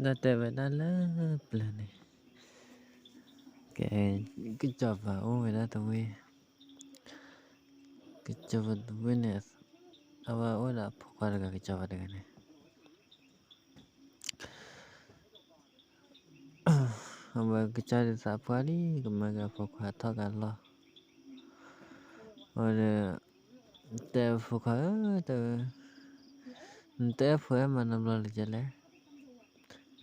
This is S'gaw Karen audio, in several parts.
ဒီးတဲဝဲဒၣ်လၢပျၢၤန့ၣ်, ကဲ, ကစီၤပၤအိၣ်ဝဲဒၣ်တဝ့ၢ်, ကစီၤပၤတဝ့ၢ်န့ၣ်, အဝဲအိၣ်ဒီးအဖိခွါတဂၤ ကစီၤပၤတဂၤန့ၣ် အဝဲကစၢ်ဒုးသးပှၢ်လံ ကမၤက့ၤအဖိခွါထီၣ်က့ၤအလီၢ်, ဝဲဒီး, တဲအဖိခွါဧၢ, တဲဝဲ, နတအဲၣ်ဖိအဲၣ်မါနီတဘျီလၢၤကလဲၣ်,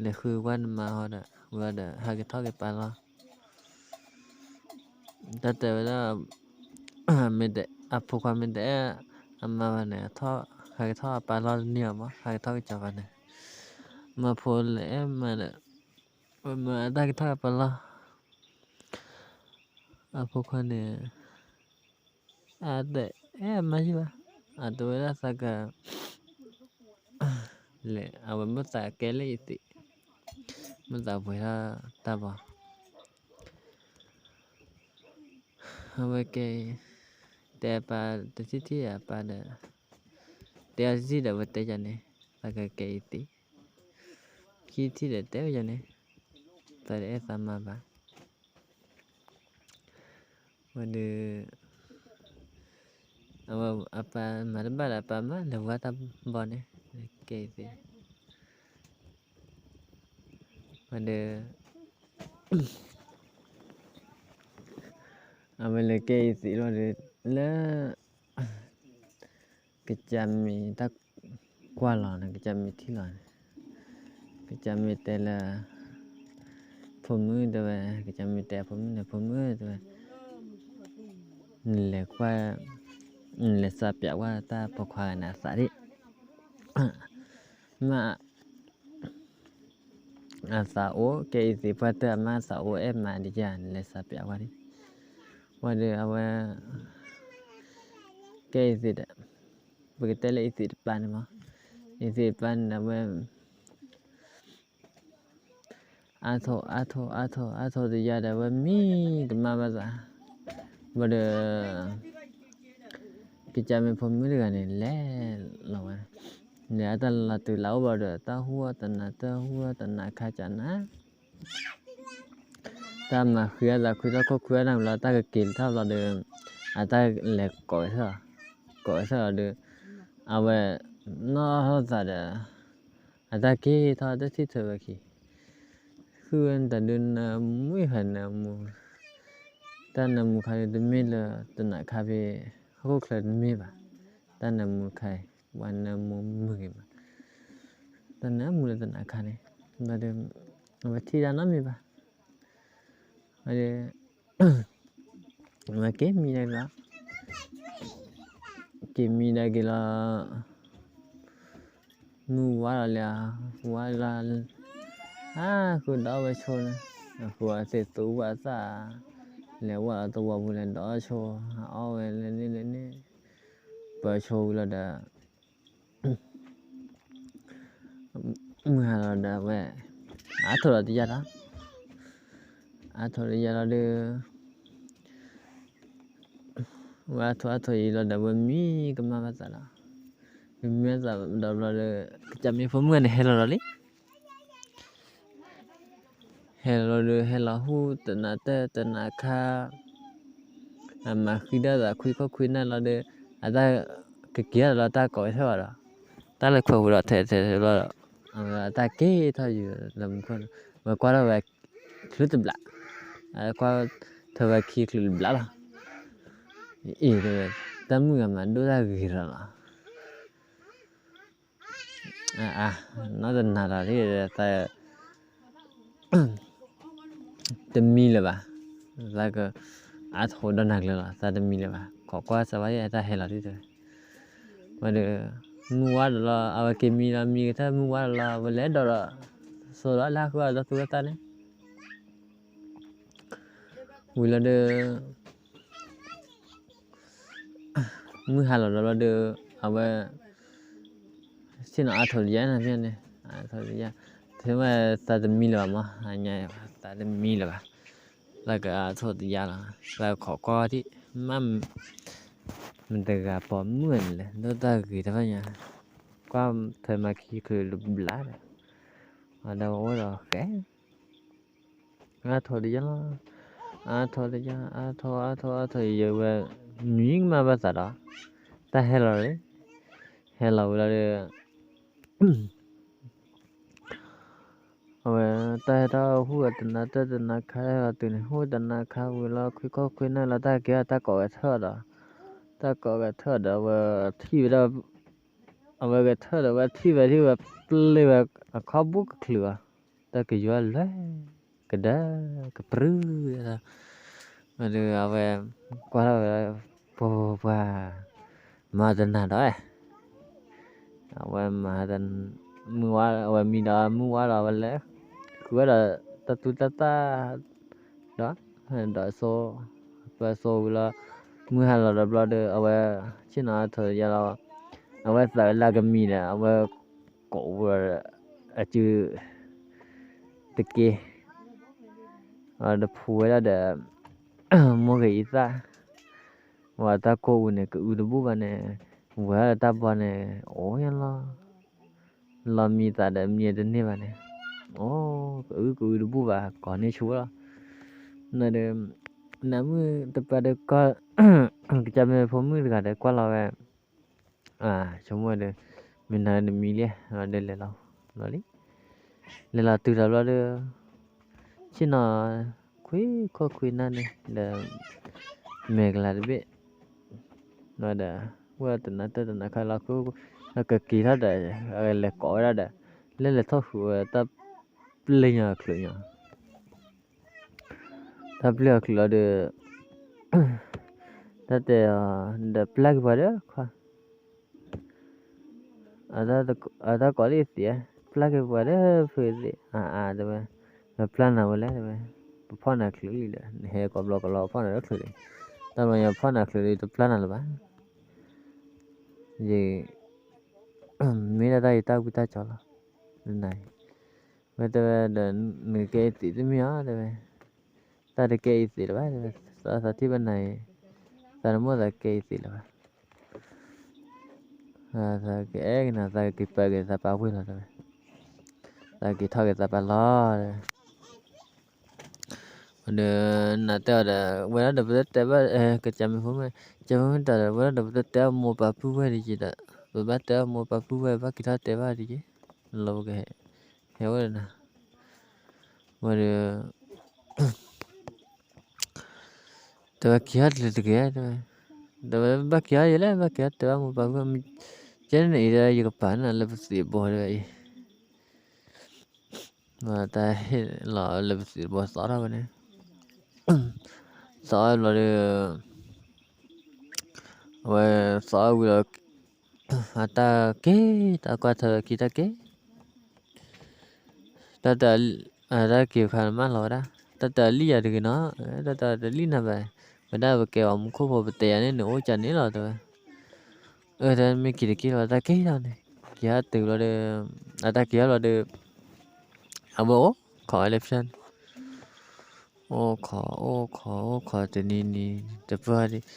လဲၤဃုဝဲနမါဟီဒီး ဝဲဒီးဟးက့ၤထီၣ်က့ၤပၢ်လီၢ် တၢ်တဲဝဲဒၣ်, မ့ၢ်အဖိခွါမ့ၢ်တအဲၣ်အမါဘၣ်န့ၣ်, ဟးက့ၤထီၣ်အပၢ်လီၢ်တန့ၢ်အီၤမး, ဟးက့ၤထီၣ်ကစီၤပၤန့ၣ်, မ့ၢ်ဖိလဲၤအဲၣ်မါဒီး, ဝဲမၢအတၢ်က့ၤထီၣ်ကပၢ်လီၢ်, အဖိခွါန့ၣ်, အတအဲၣ်အမါယံၤဘၣ်, အတဝဲဒၣ်သးက လဲၤ အဝဲမ့ၢ်သးကဲလၢအံၤသ့ၣ်, မ့ၢ်သးပှဲၤထီၣ်တၢ်ဘီ အဝဲကဲအံၤ, တဲအပၢ်တထံၣ်ထံၣ်အပၢ်ဒီး, တဲအီၤတထံၣ်ဒီးဝဲတဲယၤန့ၣ်, သးကကဲအံၤသ့ၣ်, ခံထံၣ်ဒီးတဲဝဲယၤန့ၣ်, သးတအဲၣ်သးမါဘၣ် ဝဲဒီး, အဝဲအပၢ်မၤတဘၣ်ဒီးအပၢ်မး လဲၤဝဲတၢ်ဘီန့ၣ်, ကဲအံၤသ့ၣ်, ဝဲဒီး အဝဲလဲၤကဲအံၤသ့ၣ်လီၤဒီး, လၢ ကစၢ်မ့ၢ်တၢ်ကွၢ်လီၤန့ၣ် ကစၢ်မ့ၢ်ထံၣ်လီၤန့ၣ်, ကစၢ်မ့ၢ်တဲလၢ ဖိမုၣ်တဲဝဲ, ကစၢ်မ့ၢ်တဲဖိမုၣ်န့ၣ် ဖိမုၣ်တဲဝဲ, နလဲၤကွၢ်, နလဲၤစးပၠးကွၢ်တၢ်ပိာ်ခွါဂၤန့ၣ်အသးဒၣ်, မ့ၢ် အသးအိၣ် ကဲအံၤသ့ၣ် ပှၢ်တၢၢ်အမါအသးအိၣ်အဲၣ်မးဒ်ယၤ နလဲၤစးပၠးဝဲဒၣ်, ဝဲဒီးအဝဲ ကဲအံၤသ့ၣ်ဒီး, ပကတဲလၢအံၤသ့ၣ်တပၤန့ၣ်မး, အံၤသ့ၣ်တပၤန့ၣ်ဒီးဝဲ အါထီၣ်အါထီၣ်အါထီၣ်အါထီၣ်တယၤဒီး ဝဲမံကမၣ်ဘၣ်သး, ဘၣ်ဒီး ကစၢ်မ့ၢ်ဖိမုၣ်တဂၤန့ၣ် လဲၤလီၤဝဲ, န့ၣ်အတၢ်လီၤတုၤလၢအိၣ်ဘၣ်ဒီး တၢ်ဟူအီၣ်တနၤတၢ်ဟူအီၣ်တနၤခါကနၤ တၢ်မၤဃံအသးခွံထီၣ်ခိၣ်ခွံအနၢ်ဘျီ တၢ်ကက့ၤထီၣ်ဘျီဒီး အတၢ်လဲၤကိးဝဲဆၢၣ်, ကိးဝဲဆၢၣ်လီၤဒီး အဝဲ နီၢ်ထီၣ်သးဒီး အတၢ်က့ၤထီၣ်တထံၣ်ထွဲဝဲခံ, ဃုဝဲတၢ်ဒုးနၢမူဟဲနၢမူ, တၢ်နၢမူခါဒီးတမ့ၢ်လၢတနၤခါဖဲ ဟီၣ်ခိၣ်ချၢတမ့ၢ်ဘၣ်, တၢ်နၢမူခါအံၤ ပှၤနၢမူမုာ်ဂ့ၤမး, တၢ်နၢမူလၢတနၤခါန့ၣ် ဘၣ်ဒီး အဝဲထံၣ်တၢ်နီတမံၤဘၣ်, ဘၣ်ဒီး အဝဲက့ၤမံဒၣ်က့ၤလီၤ, က့ၤမံဒၣ်က့ၤလီၤ, မုၢ်ဝါလီၤလံ, ဝါလီၤ, အဃုာ်ဒီးဝဲဆိန့ၣ်, အဃုာ်အသ့ၣ်သူဝဲအသၣ်, လဲၤဝဲလီၤတဝီပူၤလဲၤဒီးဆိ, အအီၣ်ဝဲလဲၤန့ၣ်လဲၤန့ၣ်, ပၢၤဆိဝံၤလီၤဒီး မုၢ်ဟါလီၤဒီးဝဲ အါထီၣ်လီၤတယၤလီၤ, အါထီၣ်တယၤလီၤဒီး ဝဲအါထီၣ်အါထီၣ်အံၤလီၤဒီး ဝဲမံကမၣ်ဘၣ်သးလီၤ, ဝဲမံဘၣ်သးဒီးဘျီဒီး ကစၢ်မ့ၢ်ဖိမုၣ်န့ၣ်ဟဲလီၤလီၤလံ ဟဲလီၤဒီး ဟဲလီၤဟူတနၤတၢ်တနၤခါ, အမၤဃံဒၣ်သးခွံခိၣ်ခွံနၢ်လီၤဒီး အတၢ်ကက့ၤထီၣ်လီၤတၢ်ကိးဝဲဆၢၣ်ဘၣ်ဒီး တၢ်လဲၤခွဲးဟူးဒီးထဲထဲထဲဘျီဒီး အတၢ်က့ၤထီၣ်ယူၤလၢမူခိၣ်န့ၣ် ဝဲကွၢ်ထီၣ်ဝဲချုးတဘျး, ကွၢ်ထီၣ်ဝဲခံချုးတဘျးလီၤ, အ့ၣ်တဲဝဲ တၢ်မုၣ်ဂၤမၤဒိၣ်တၢ်ဂ့ၤလီၤလီၤ အါ, နီၢ်တနၤလီၤလံ, သးတမံလၢၤဘၣ်, သးကအါထီၣ်ဒီးနၤကျၢၤလီၤ, သးတမံလၢၤဘၣ်, ခိးကွၢ်စၢၤဝဲအတၢ်ဟဲလီၤဒ်တဲဝဲ, ဝဲဒီး မုၢ်ဝါဒီးလီၤ, အဝဲက့ၤမံလီၤ, မံကထၢၣ်မုၢ်ဝါဒီးလီၤ, အဝဲလဲၤဒီးဒီး စိလီၤလၢဟးဃုအီၤဒီးသူဝဲသးန့ၣ် ဝံၤလီၤဒီး မုၢ်ဟါလီၤဒီးလီၤဒီး အဝဲ ဆ့ၣ်နီၤအါထီၣ်တယါန့ၣ်ဖဲန့ၣ်, အါထီၣ်တယါ, ထဲဝဲသးတမံလၢၤဘၣ်မး, အညါသးတမံလၢၤဘၣ်, သးကအါထီၣ်တယါလီၤ, သးခိးကွၢ်ထံၣ်, မ့ၢ် မတၤတဂၤပိာ်မုၣ်န့ၣ်လဲၣ်, ဒိၣ်တၢ်ဂ့ၤတဖၣ်ညါ, ကွၢ်ဖဲမၤခံချုးတဘျးဒီး, ဒီးဝဲအိၣ်ဒီးဃဲ အါထီၣ်တယါလီၤ, အါထီၣ်တယါ အါထီၣ် အါထီၣ် အါထီၣ် ယဝဲ မံကမၣ်ဘၣ်သးဒီး တၢ်ဟဲလီၤလံ, ဟဲလီၤဝံၤလီၤဒီး အဝဲတၢ်ဟဲထီၣ်ဟူၣ်အတနၤတၢ်တနၤခါဟဲလီၤတုၤန့ၣ် ဟူၣ်တနၤခါဝံၤလီၤ ခွံခီၣ်ခွံနၢ်လီၤ တၢ်ကဲထီၣ်တၢ်ကိးဂဲၤထၢၣ်ဒီး တၢ်ကိးဂဲၤထၢၣ်ဒီး အဝဲထံၣ်ဝဲဒၣ် အဝဲဂဲၤထၢၣ်ဒီး အဝဲထံၣ်ဝဲထံၣ်ဝဲ ပျ့ၤဝဲအခီဘိကချုးဘၣ်, တၢ်ကယီၤလွဲၢ် ကဒၢ ကပြုၢ် ဒီး အဝဲ ကွၢ်ထီၣ်ဝဲ ပှၤ ပှၤ မၤတနၤဒီး အဝဲမၤ မုၢ်ဝါ အဝဲမံဒီးမုၢ်ဝါဒီး အဝဲလဲၤ ဃုာ်ဝဲဒီးတၢ်သူတၢ်သၣ် ဒီး ဒီးစိ ပၢစိဝံၤလီၤ မုၢ်ဟါလီၤဒီးဘျီဒီး အဝဲ ဆ့ၣ်နီၤအထီၣ်ယါလီၤ အဝဲသးဝဲလၢကမံၤဒီး အဝဲ ကိးဝဲ အစု တက့ၢ် ဒီးဖှူဝဲဒၣ်ဒီး မိၢ်ဂ့ၤအံသၣ် ဝဲတၢ်ကိၢ်အူန့ၣ် ကအုတဘူၣ်ဘၣ်န့ၣ် ဝဲၢ်ဒီးတၢ်ဘီန့ၣ် အိၣ်ယါလီၤ လီၤမံသးဒီးမံတန့ၢ်ဘၣ်န့ၣ် အိၣ် ကအုကအုတဘူၣ်ဘၣ် ကိးန့ၢ်ဆူၣ်လီၤ ဒီး နမုၢ်တပၤဒီး ကစၢ်မ့ၢ်ဖိမုၣ်တဂၤဒီးကွၢ်လီၤဝဲ ဆိကမိၣ်ဒီး မ့ၢ်နၤနမံၤလံ ဒီးလဲၤလီၤ လီၤလံ လဲၤလီၤတုၤဒီးဘျီဒီး ဆ့ၣ်နီၤ ခွံခိၣ်ခွံနၢ်န့ၣ် ဒီး မဲာ်ကလၤတဘ့ၣ် ဒီး ဝဲတနၤတၢ်တနၤခါလီၤ ကက့ၤထီၣ်ဒီး လဲၤကိးဝဲဒၣ်ဒီး လဲၤလဲၤထီၣ်ဃုာ်ဝဲတၢ်ပျ့ၤညီအချုးညီ တၢ်ပျ့ၤအီၤချုးလီၤဒီး တၢ်တဲအီၤ ဒီးပျၢ်က့ၤပှၤဒီးခွါ အတၢ်ကိးလၢသ့ၣ် ပျၢ်က့ၤပှၤဒီးဖုသ့ၣ် အါအါတဲဝဲ ပပျၢ်နၤဝဲလဲၣ်တဲဝဲ ပဖီၣ်နၤချုးလံဒီး နဟဲကိးဘျီကလီ ပဖီၣ်နၤဒီးချုးလံ တၢ်ဘျီညီပဖီၣ်နၤချုးလံ တပျၢ်နၤလၢၤဘၣ် ယ မ့ၢ်ဒၣ်တၢ်ယတၢ်ဝံတၢ်ကၠီလီၤ နၤအံၤ ဝဲတဲဝဲဒီး နကကဲအံၤသ့ၣ်တမ့ၢ်ဧါတဲဝဲ တၢ်တကဲအံၤသ့ၣ်လၢၤဘၣ်တဲဝဲ သးသးထံၣ်ဘၣ်နၤအံၤ သးတမိၣ်သးကဲအံၤသ့ၣ်လၢၤဘၣ် သးကအဲၣ်ကနၤ သးကက့ၤပာ်က့ၤသးပာ်ဝ့ၢ်လီၤတဲဝဲ သးက့ၤထီၣ်က့ၤသးပာ်လီၤတဲဝဲ ဒီးနတဲအီၤဒီး ဝဲဒၣ်ဒီးပတတဲဘၣ် ကစၢ်မ့ၢ်ဖိမုၣ် ကစၢ်မ့ၢ်ဖိမုၣ်တၢ်ဒီး ဝဲဒၣ်ဒီးပတတဲအမိၢ်ပၢ်ပုၢ်ဝဲၢ်ဒ်က့ဒီး ပဘၣ်တဲအမိၢ်ပၢ်ပုၢ်ဝဲၢ် ဘၣ်က့ၤထီၣ်တဲဘၣ်ဒ်က့ လီၤပကဟဲ ဟဲဝဲဒၣ်နၤ ဝဲဒီး တဲဝဲက့ၤဟီၣ်တလၢတဂ့ၤတဲဝဲ တဲဝဲဘၣ်က့ၤဟီၣ်ယဲလဲၣ် ဘၣ်က့ၤဟီၣ်တဲဘၣ်မိၢ်ပၢ်ပုၢ်ဝဲၢ် ကဲန့ၣ်အံၤဒီး ယကပာ်နၤလၢပသံးဘီတဲဝဲအံၤ တၢ်ဟ့ၣ်လီၤလၢပသံးဘီသီထီၣ်ဝဲန့ၣ် သီထီၣ်ဘျီဒီး အဝဲသီထီၣ်ဝံၤဒီး အတၢ်က့ၤ တၢ်ကွၢ်ထၢခံတၢ်က့ၤ တၢ်တၢ် တၢ်က့ၤခါမးလီၤဝဲဒၣ် တၢ်တၢ်လံၣ်ယၤတဂ့ၤနီၤ တၢ်တၢ်တလံၣ်နၤဘၣ် ဝဲဒၣ်ပကဲအီၤမူခိၣ်ဖိ ပတဲယၤန့ၣ် နအိၣ်ကၢန့ၣ်လီၤတဲဝဲ အၢ တၢ်မ့ၢ်က့ၤတက့ၢ်လီၤ တၢ်က့ၤလီၤန့ၣ် က့ၤဟဲတုၤလီၤဒီး အတၢ်က့ၤဟဲလီၤဒီး အဝဲအိၣ်ခိးဝဲလၢဖျၢၣ်န့ၣ် အိၣ်ခိး အိၣ်ခိး အိၣ်ခိးတနံၤနံၤ တပၢၢ်ဒံး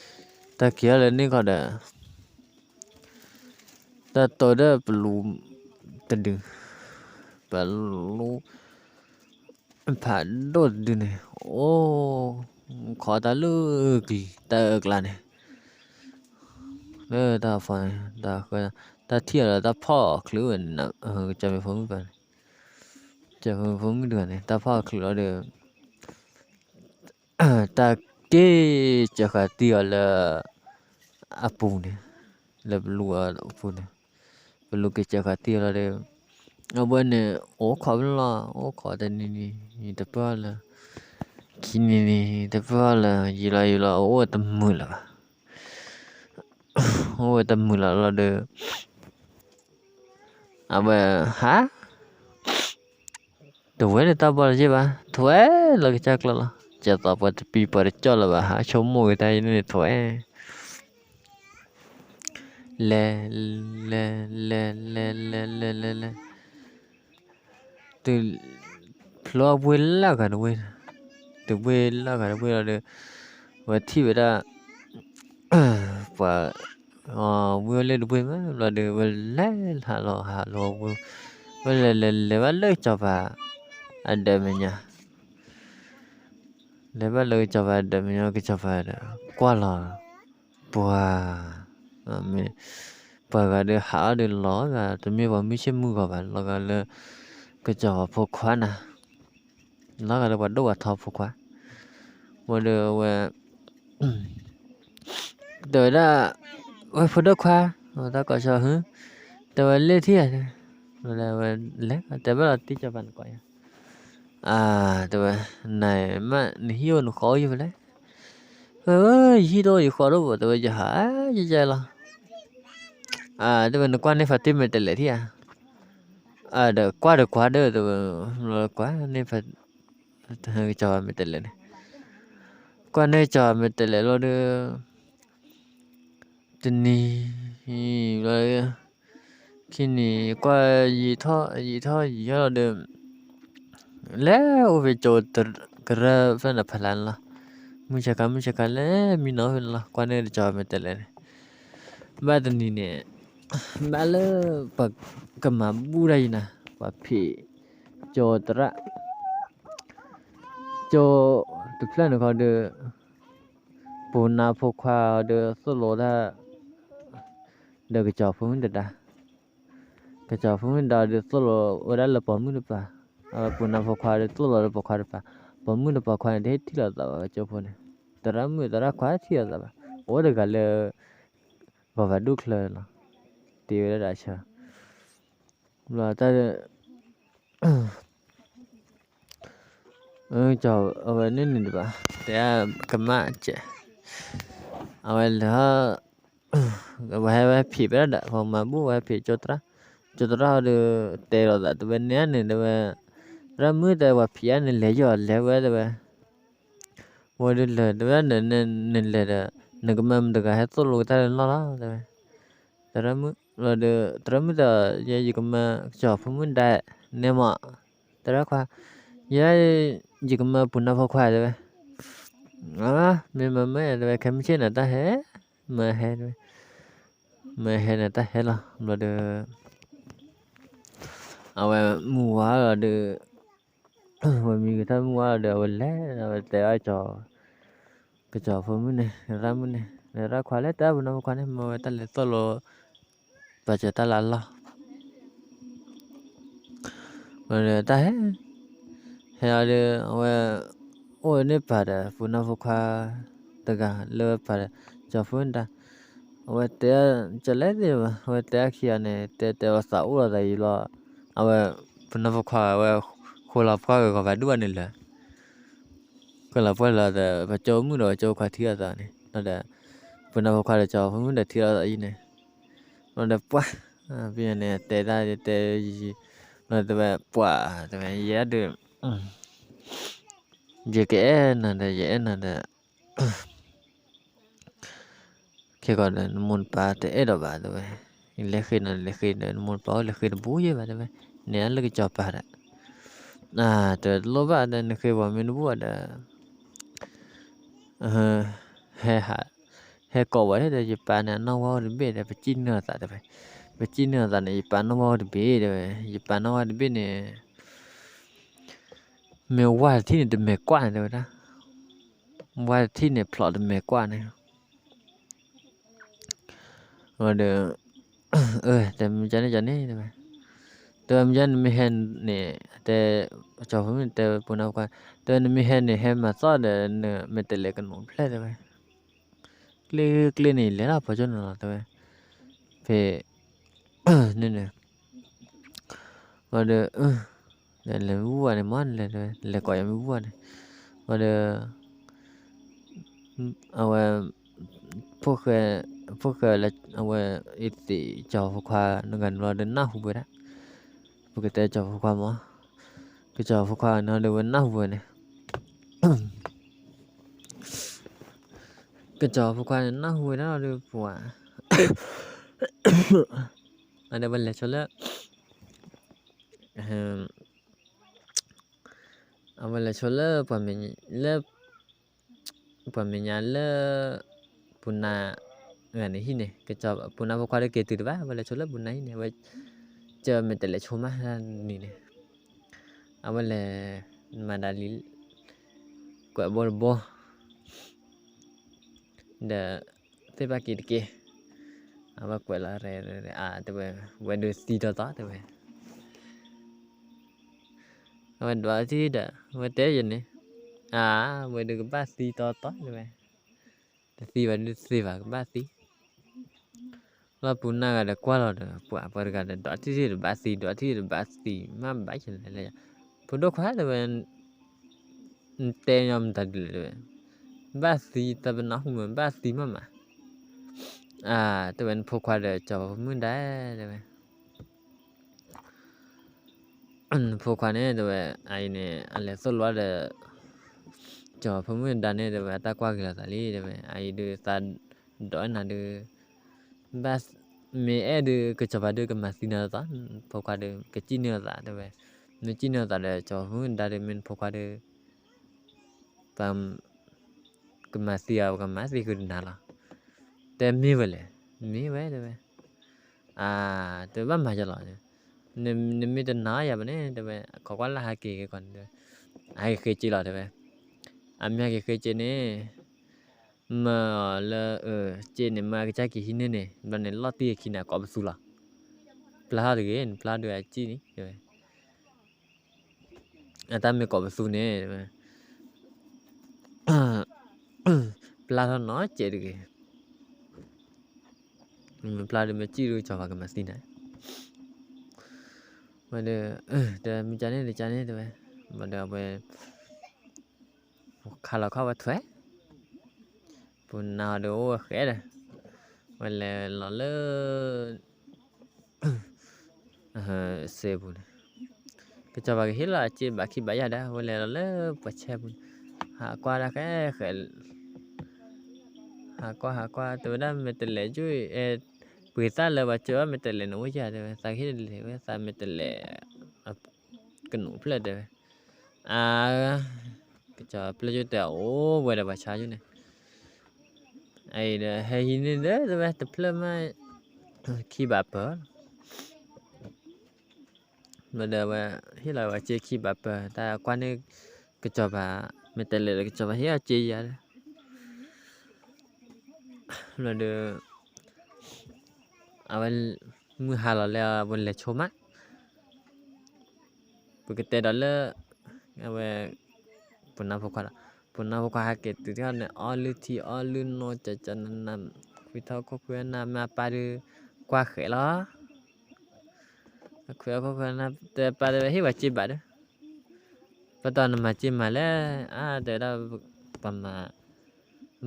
တၢ်က့ၤဟဲလီၤန့ၢ်ခီဒီး တၢ်တိၢ်ဒီးပလူတဒု ပလူ ဖးဒိၣ်တဒုန့ၣ် အိၣ် ခိးတၢ်လၢကလံၤ တၢ်အၢကျါန့ၣ် လၢတၢ်ဖီန့ၣ် တၢ်ဃၢ တၢ်ထံၣ်အီၤဒီးတၢ်ဖီၣ်ချုးဝဲန့ၣ် ကစၢ်မ့ၢ်ဖိမုၣ်ပၢ်န့ၣ် ကစၢ်မ့ၢ်ဖိမုၣ်တဂၤန့ၣ် တၢ်ဖီၣ်ချုးလီၤဒီး တၢ်က့ၤစၢဃာ်တံၢ်အီၤလၢ အပူၤန့ၣ် လၢပလူအပူၤန့ၣ် ပလူက့ၤစၢဃာ်တံၢ်အီၤလီၤဒီး အဝဲန့ၣ် အိၣ်ခိးဖဲလီၤ အိၣ်ခိးတနံၤနံၤ တပၢၢ်လၢ ခံနံၤနံၤ တပၢၢ်လၢ ယံာ်လီၤယံာ်လီၤ အိၣ်ဝဲတမုာ်လၢၤဘၣ် အိၣ်ဝဲတမုာ်လၢၤလီၤဒီး အဝဲဟး တဝဲန့ၣ်တၢ်ဘီတယ့ၢ်ဘၣ် ထွဲလီၤကစၢ်ကျၢၤလီၤ ကဲသိးပှၤတပံၤပှၤတကၠီၣ်လၢၤဘၣ် ဟးဆိကမိၣ်က့ၤတၢ်အံၤန့ၣ်ထွဲ လဲၤ လဲၤ လဲၤ လဲၤ လဲၤ လဲၤ လဲၤ လဲၤ တုၤ ဖျိအဝ့ၢ်လၢဂၤတဝ့ၢ်, တဝ့ၢ်လၢဂၤတဝ့ၢ်လီၤဒီး ဝဲထံၣ်ဝဲဒၣ် ပှၤ ဝ့ၢ်လၢတဝ့ၢ်မး ဘျီဒီး ဝဲလဲၤဟးလီၤဟးလီၤဝ့ၢ်, ဝ ဝဲလဲၤလဲၤလဲၤဘၣ်လၢကစီၤပၤ အဒၢးမဲာ်ညါ, လဲၤဘၣ်လၢကစီၤပၤအဒၢးမဲာ်ညါ ကစီၤပၤဒီး ကွၢ်လီၤ ပှၤ ပှၤဂၤဒီးဟးအီၣ်ဒီးလီၤဂာ် တမ့ၢ်ပှၤမုၢ်ဆ့ၣ်မုၢ်ဂီၤဘၣ် လီၤဂာ်လၢ ကစီၤပၤဖိခွါနၤ, လီၤဂာ်လၢပှၤဒိၣ်ပှၤထီဖိခွါ, ဝံၤဒီးဝဲ တဲဝဲဒၣ် ဝဲဖိဒိၣ်ခွါ, တၢ်ကိးဆၢဟါ, တဲဝဲလ့ၣ်ထံၣ်ဧါ, ဝဲလဲၤ တဲဘၣ်လီၤတံၢ်စီၤပၤနကိးယၤ, တဲဝဲ နမ့ၢ်နဟံၣ်အိၣ်နဃီအိၣ်ယဖဲလဲၣ်, ယဟံၣ်တအိၣ်ယဃီတအိၣ်ဘၣ် တဲဝဲ ယဟးယယဲလီၤ, တဲဝဲ နကွၢ်န့ၢ်ဖါတံၢ်မဲာ်တဲးလဲးထံၣ်ဧါ, ဒီးကွၢ်ဒီးကွၢ်ဒီး တဲဝဲ ကွၢ်န့ၢ်ဖါ ကစီၤပၤမဲာ်တဲးလဲးန့ၣ်, ကွၢ်န့ၢ်ကစီၤပၤမဲာ်တဲးလဲးလီၤဒီး တနံၤ ခံနံၤ ကွၢ် ယံာ်ထီၣ်ယံာ်ထီၣ်ယံာ်ထီၣ်လီၤဒီး လဲၤအိၣ်ဖဲကၠိကရၢၢ်ဖဲန့ၣ်ဖးလၢ်န့ၣ်လီၤ, မုၢ်ဆါခါမုၢ်ဆါခါလဲၤမံနီၤဖဲန့ၣ်လီၤ ကွၢ်န့ၢ်ကစီၤပၤမဲာ်တဲးလဲးန့ၣ်, ဘၣ်တနံၤန့ၣ် ဘၣ်လၢ ပှၤကမၤဘူၣ်တၢ်ယံၤနၤ ပှၤဖံး ကၠိသရၣ် ကၠိတဖျၢၣ်န့ၣ်ခီဒီး ပူၤနါဖိခွါဒီးသိၣ်လိတၢ် ဒီးကစီၤဖိမုၣ်တဒါ, ကစီၤဖိမုၣ်တဒါဒီးသိၣ်လိဝဲဒၣ်လၢပိာ်မုၣ်တပၤ, ပူၤနါဖိခွါဒီးသိၣ်လိဒီးပိာ်ခွါတပၤ, ပိာ်မုၣ်ဒီးပိာ်ခွါန့ၣ် တဟ့ၣ်ထံၣ်လိာ်သးဘၣ် ကၠိဖိန့ၣ်, သရၣ်မုၣ်သရၣ်ခွါထံၣ်လိာ်သးဘၣ်, အိၣ်တဂၤလၢ ဂီၤဖးဒိၣ်ချၢလီၤ, တ့ဝဲဒၣ်ဒီးဆၢ, ဘျီတၢ် အဝဲန့ၣ်န့ၣ်တဘၣ် တဲကမၣ်ကဲး, အဝဲလၢ ဝဲဟဲဝဲဖံးဖဲဒၣ် ပှၤမၤဘူၣ်ဝဲဖံးကၠိသရၣ်, ကၠိသရၣ်ဒီး တဲလိာ်သး တဲဝဲန့ၣ်န့ၣ် တဲဝဲ သရၣ်မုၣ်တဲ ပှၤဖံးအါန့ၣ် လဲၤယီၤလဲၤဝဲ တဲဝဲ ဝဲဒုးလဲၤ တဲဝဲ နလဲၤဒီး နကမၤမတၤတဂၤဟဲသိၣ်လိကတၢၢ်လီၢ်လီၤ တဲဝဲ, သရၣ်မုၣ်ဒီး သရၣ်မုၣ်တဲ ယဲယကမၤကစီၤဖိမုၣ်ဒါ နဲမး သရၣ်ခွါ, ယဲ ယကမၤပူၤနါဖိခွါ တဲဝဲ, မ့ၢ်မၤမ့ၢ် တဲဝဲ ခဲမုၢ်ဆ့ၣ်နၤတၢ်ဟဲ မၤဟဲ တဲဝဲ, မၤဟဲနၤတၢ်ဟဲလီၤ ဘျီဒီး အဝဲမုၢ်ဝါလီၤဒီး ဝဲမံကထၢၣ်မုၢ်ဝါလီၤဒီး အဝဲလဲၤ အဝဲတဲအီၤ ကစီၤဖိမုၣ်န့ၣ် သရၣ်မုၣ်န့ၣ် သရၣ်ခွါ လဲၤတဲပူၤနါဖိခွါန့ၣ် မၤဝဲတၢ်လဲၤသိၣ်လိ ပာ်စၢၤတၢ်လၢအလီၢ် ဒီးတၢ်ဟဲ ဟဲအီၤဒီး အဝဲ အိၣ်န့ၢ်ပၤဒီး ပူၤနါဖိခွါ တဂၤလၢပၤဒီး ကစီၤဖိမုၣ်ဒါ အဝဲတဲ ကလဲၤသ့ၣ်ဘၣ် အဝဲတဲအခံဂၤန့ၣ် တဲတဲအီၤသးအိၣ်လီၤသးယံၤလီၤ အဝဲ ပူၤနါဖိခွါ အဝဲ ဃိလီၤပှၢ်ဂီၤဂီၤဘၣ်ဒူၣ်ဘၣ်န့ၣ်လၢ ဃိလီၤပှၢ်လီၤဒီး ပှၤကၠိမုၣ်ဒီးကၠိခွါထံၣ်အသးန့ၣ် ဒီး ပူၤနါဖိခွါဒီး ကစီၤဖိမုၣ်ဒီးထံၣ်လီၤသးအံၤန့ၣ် ဒီးပှၤ ဖဲန့ၣ် တဲတၢ်တဲ ဒီးတဲဝဲ ပှၤ တဲဝဲ ယဲဒုး ယကအဲၣ်နၤဒီး ယအဲၣ်နၤဒီး ခဲကီးဒီး နမိၢ်နပၢ်တအဲၣ်ဒိးဘၣ် တဲဝဲ, ယလဲၤဃ့နၤ လဲၤဃ့ဒီး နမိၢ်နပၢ်အိၣ်လဲၤဃ့တဘူးယဲၢ်ဘၣ် တဲဝဲ, နဲလၢကစီၤပၤဒီး တဲဝဲ တလိၣ်ဘၣ်ဒီး နဃ့ပှၤမ့ၢ်တဘူးဘၣ်ဒီး ဟဲဟး ဟဲကိးဝဲဒီး ယပၢ်န့ၣ် အနီၢ်ဝါအိၣ်တဘ့ၣ်ဒီး ပစံၣ်နုာ်အသး တဲဝဲ, ပစံၣ်နုာ်အသးန့ၣ် ယပၢ်နီၢ်ဝါအိၣ်တဘ့ၣ် တဲဝဲ, ယပၢ်နီၢ်ဝါတဘ့ၣ်န့ၣ် မ့ၢ်ဝါတထံၣ်န့ၣ် တမဲာ်ကွၢ်န့ၣ် တဲဝဲဒၣ်, ဝါတထံၣ်န့ၣ် ဖျိးတမဲာ်ကွၢ်န့ၣ် ဒီး တဲမ့ၢ်ကန့ၣ်ကန့ၣ် တဲဝဲ, တဲဝဲမ့ၢ်ကန့ၣ် နမ့ၢ်ဟဲန့ၣ် တဲ ကစီၤဖိမုၣ်တဲပူၤနါဖိခွါ, တဲဝဲနမ့ၢ်ဟဲန့ၣ် ဟဲမၤသီၣ်ဒီး နမဲာ်တဲးလဲးကနိးဖျဲၣ် တဲဝဲ, ကျ့ကျ့န့ၣ် ယလဲၤလီၤဖီကၠိန့ၣ်လီၤ တဲဝဲ, ဖဲ န့ၣ်န့ၣ် ဝံၤဒီး လဲၤမ့ၢ်ဘူၣ်ဘၣ်န့ၣ် မ့ၢ်နလဲၤ လဲၤကိးယၤမ့ၢ်ဘူၣ်ဘၣ်န့ၣ် ဝံၤဒီး အဝဲ ဖိၣ်ဃဲ ဖိၣ်ဃဲလၢ အဝဲ အသ့ၣ်ကစီၤဖိခွါ နဂၤန့ၣ်လီၤဒီးနၢ်ဟူဝဲဒၣ် ပကတဲကစီၤဖိခွါမး ကစီၤဖိခွါန့ၣ်ဒီးဝဲနၢ်ဟူဝဲန့ၣ် ကစီၤဖိခွါန့ၣ် နၢ်ဟူဝဲဒၣ်လီၤဒီး ပှၤ အဒီးဝဲလဲၤဆိလၢ အဝဲလဲၤဆိလၢ လၢ ပှၤမဲာ်ညါလၢ ပူၤနါ ဂၤန့ၣ်ဟံၣ်န့ၣ် ပူၤနါဖိခွါဒီးက့ၤတုၤတဘၣ် ဝဲလဲၤဆိလၢပူၤနါဟံၣ်န့ၣ် ဝဲ ကၢမဲာ်တဲးလဲးဆိမးတနံၤန့ၣ်, အဝဲလဲၤမၤဒၣ်လံ ကွဲးဘိတဘိ ဒီး သ့ၣ်ဘၣ်က့ၤတက့ၢ်. အဝဲကွဲးလီၤရဲၣ် တဲဝဲ ဝဲဒုးသံတီတီတဲဝဲ, အဝဲဒွးထံဒီး ဝဲတဲယန့ၣ်, အါ ဝဲဒုးကဘၣ်သံတီတီတဲဝဲ, တသံဘၣ်ဒုးတသ့ဘၣ် ကဘၣ်သံ လီၢ်ပူၤနၢ်ဂၤဒီးကွၢ်လီၤဒီး ပှၤပှၤတဂၤဒီး ဒွးထံၣ်တဘၣ်သံ ဒွးထံၣ်တဘၣ်သံ မ့ၢ်ဘၣ်ယလဲၣ်လဲၣ်, ဖိဒိၣ်ခွါတဲဝဲ, နတဲညီမတၤဒ်လဲၣ်တဲဝဲ, ဘၣ်သံတပနၢ်ဟူမး ဘၣ်သံမးမး, အါ တဲဝဲ နဖိခွါဒီးကၠီၤဖိမုၣ်ဒါတဲဝဲ နဖိခွါန့ၣ်တဲဝဲ အအံၤန့ၣ် အလဲၤသိၣ်လိဒီး ကၠီၤဖိမုၣ်ဒါန့ၣ်တဲဝဲ အတၢ်ကွၢ်က့ၤလိာ်သးလံတဲဝဲ အအံၤဒုးသးဒိးနၤဒုး ဘၣ် မ့ၢ်အဲၣ်ဒုး ကစီၤပၤဒုးကမၤသံနၤသး ဖိခွါဒုး ကစံၣ်န့ၢ်အသးတဲဝဲ, မ့ၢ်စံၣ်န့ၢ်အသးဒီး ကၠီၤဖိမုၣ်ဒါဒုး မ့ၢ်နဖိခွါဒုး ပ ကမၤသံအီၤ ပကမၤသံဃုာ်တနၤလီၤ. တဲမ့ၢ်ဝဲလဲၣ်, မ့ၢ်ဝဲတဲဝဲ, အါ တဲဘၣ်မၤယလီၤ, နမ့ၢ်တနာ်ယၤဘၣ်န့ၣ် တဲဝဲ ခိးကွၢ်လၢဟဲက့ၤက့ၤကီးန့ၣ် ဟဲက့ၤဃ့က့ၤလီၤတဲဝဲ, အမ့ၢ်ဟဲက့ၤဃ့က့ၤန့ၣ် မၢအီၤလၢ က့ၤန့ၣ် မၢအကစၢ်က့ၤဟံးန့ၢ်န့ၣ် ဘျီန့ၣ် လီၢ်တံၢ်အခံန့ၣ် အကိးပသူလီၤ. ပျၢ်ထီၣ်တဂ့ၤ နပျၢ်ဒုးအစံၣ်န့ၣ် တဲဝဲ, အတၢ်မ့ၢ်ကိးပသူန့ၣ် တဲဝဲ ပျၢ်ထီၣ်နီတစဲးတဂ့ၤ, မ့ၢ်ပျၢ်ဒုးမ့ၢ်စံၣ်ဒုး ကစီၤပၤကမၤသံနၤ, ဝဲဒီး တဲမ့ၢ်ကန့ၣ်တကန့ၣ်တဲဝဲ, ဘၣ်ဒီးအဝဲ ခးလီၤခီၣ်ဝဲထွဲ, ပူၤနၤအီၤဒီးအိၣ်ဝဲဃဲဒီး ဝဲလဲၤလီၤလၢ စ့ပူၤန့ၣ်, ကစီၤပၤကဟ့ၣ်လီၤအစ့ဘၣ်ခံဘၣ်ယၤဒီး ဝဲလဲၤလီၤလၢပှၤဆဲပူၤန့ၣ်, ဟးကွၢ်ဒၣ်ဃဲဃဲ ဟးကွၢ်ဟးကွၢ် တဲဝဲဒၣ်မဲာ်တဲးလဲးကၠိ ပှ့ၤသၣ်လၢပှၤစၢၤဘၣ်မဲာ်တဲးလဲးန့ၣ်အိၣ်ယၤတဲဝဲ သးကဟ့ၣ်လဲၤဝဲသးမဲာ်တဲးလဲး ကနူးဖျၢၣ်တဲဝဲ, အါ ကစီၤပျၢ်ကၠိတဲအိၣ်ဝဲဒီးပှၤဆါကၠိန့ၣ်, အအံၤဒီးဟဲဟံးန့ၢ်ဒီးတဲဝဲတဖျၢၣ်မး ခံဘးပၢၢ် ဘျီဒီးဝဲ ဟ့ၣ်လီၤဝဲစ့ခံဘးပၢၢ် တၢ်ကွၢ်န့ၣ် ကစီၤပၤ မဲာ်တဲးလဲးဒီးကစီၤပၤဟ့ၣ်အီၤစ့ယၤဒီး ဘျီဒီး အဝဲ မုၢ်ဟါလီၤလၢအဝဲလဲၤဆိမး ပကတဲဒီးလၢ အဝဲ ပနၢ်ဖိခွါဒီး ပနၢ်ဖိခွါဟဲက့ၤတုၤထီၣ်န့ၣ် အီလုၢ်ထံအီလုၢ်နိ ကၠီကၠီနးနး ခွံထီၣ်ခိၣ်ခွံနၢ်မ့ၢ်အပၢ်ဒုး ကွၢ်ဃဲးလီၤ ခွံထီၣ်ခိၣ်ခွံနၢ် တဲပၢ်တဲဝဲဟ့ၣ်ဝဲစ့ဘးဒီး ပတီၢ်နမၤစ့မၤလဲၣ် အါ တဲဝဲဒၣ် ပမၤ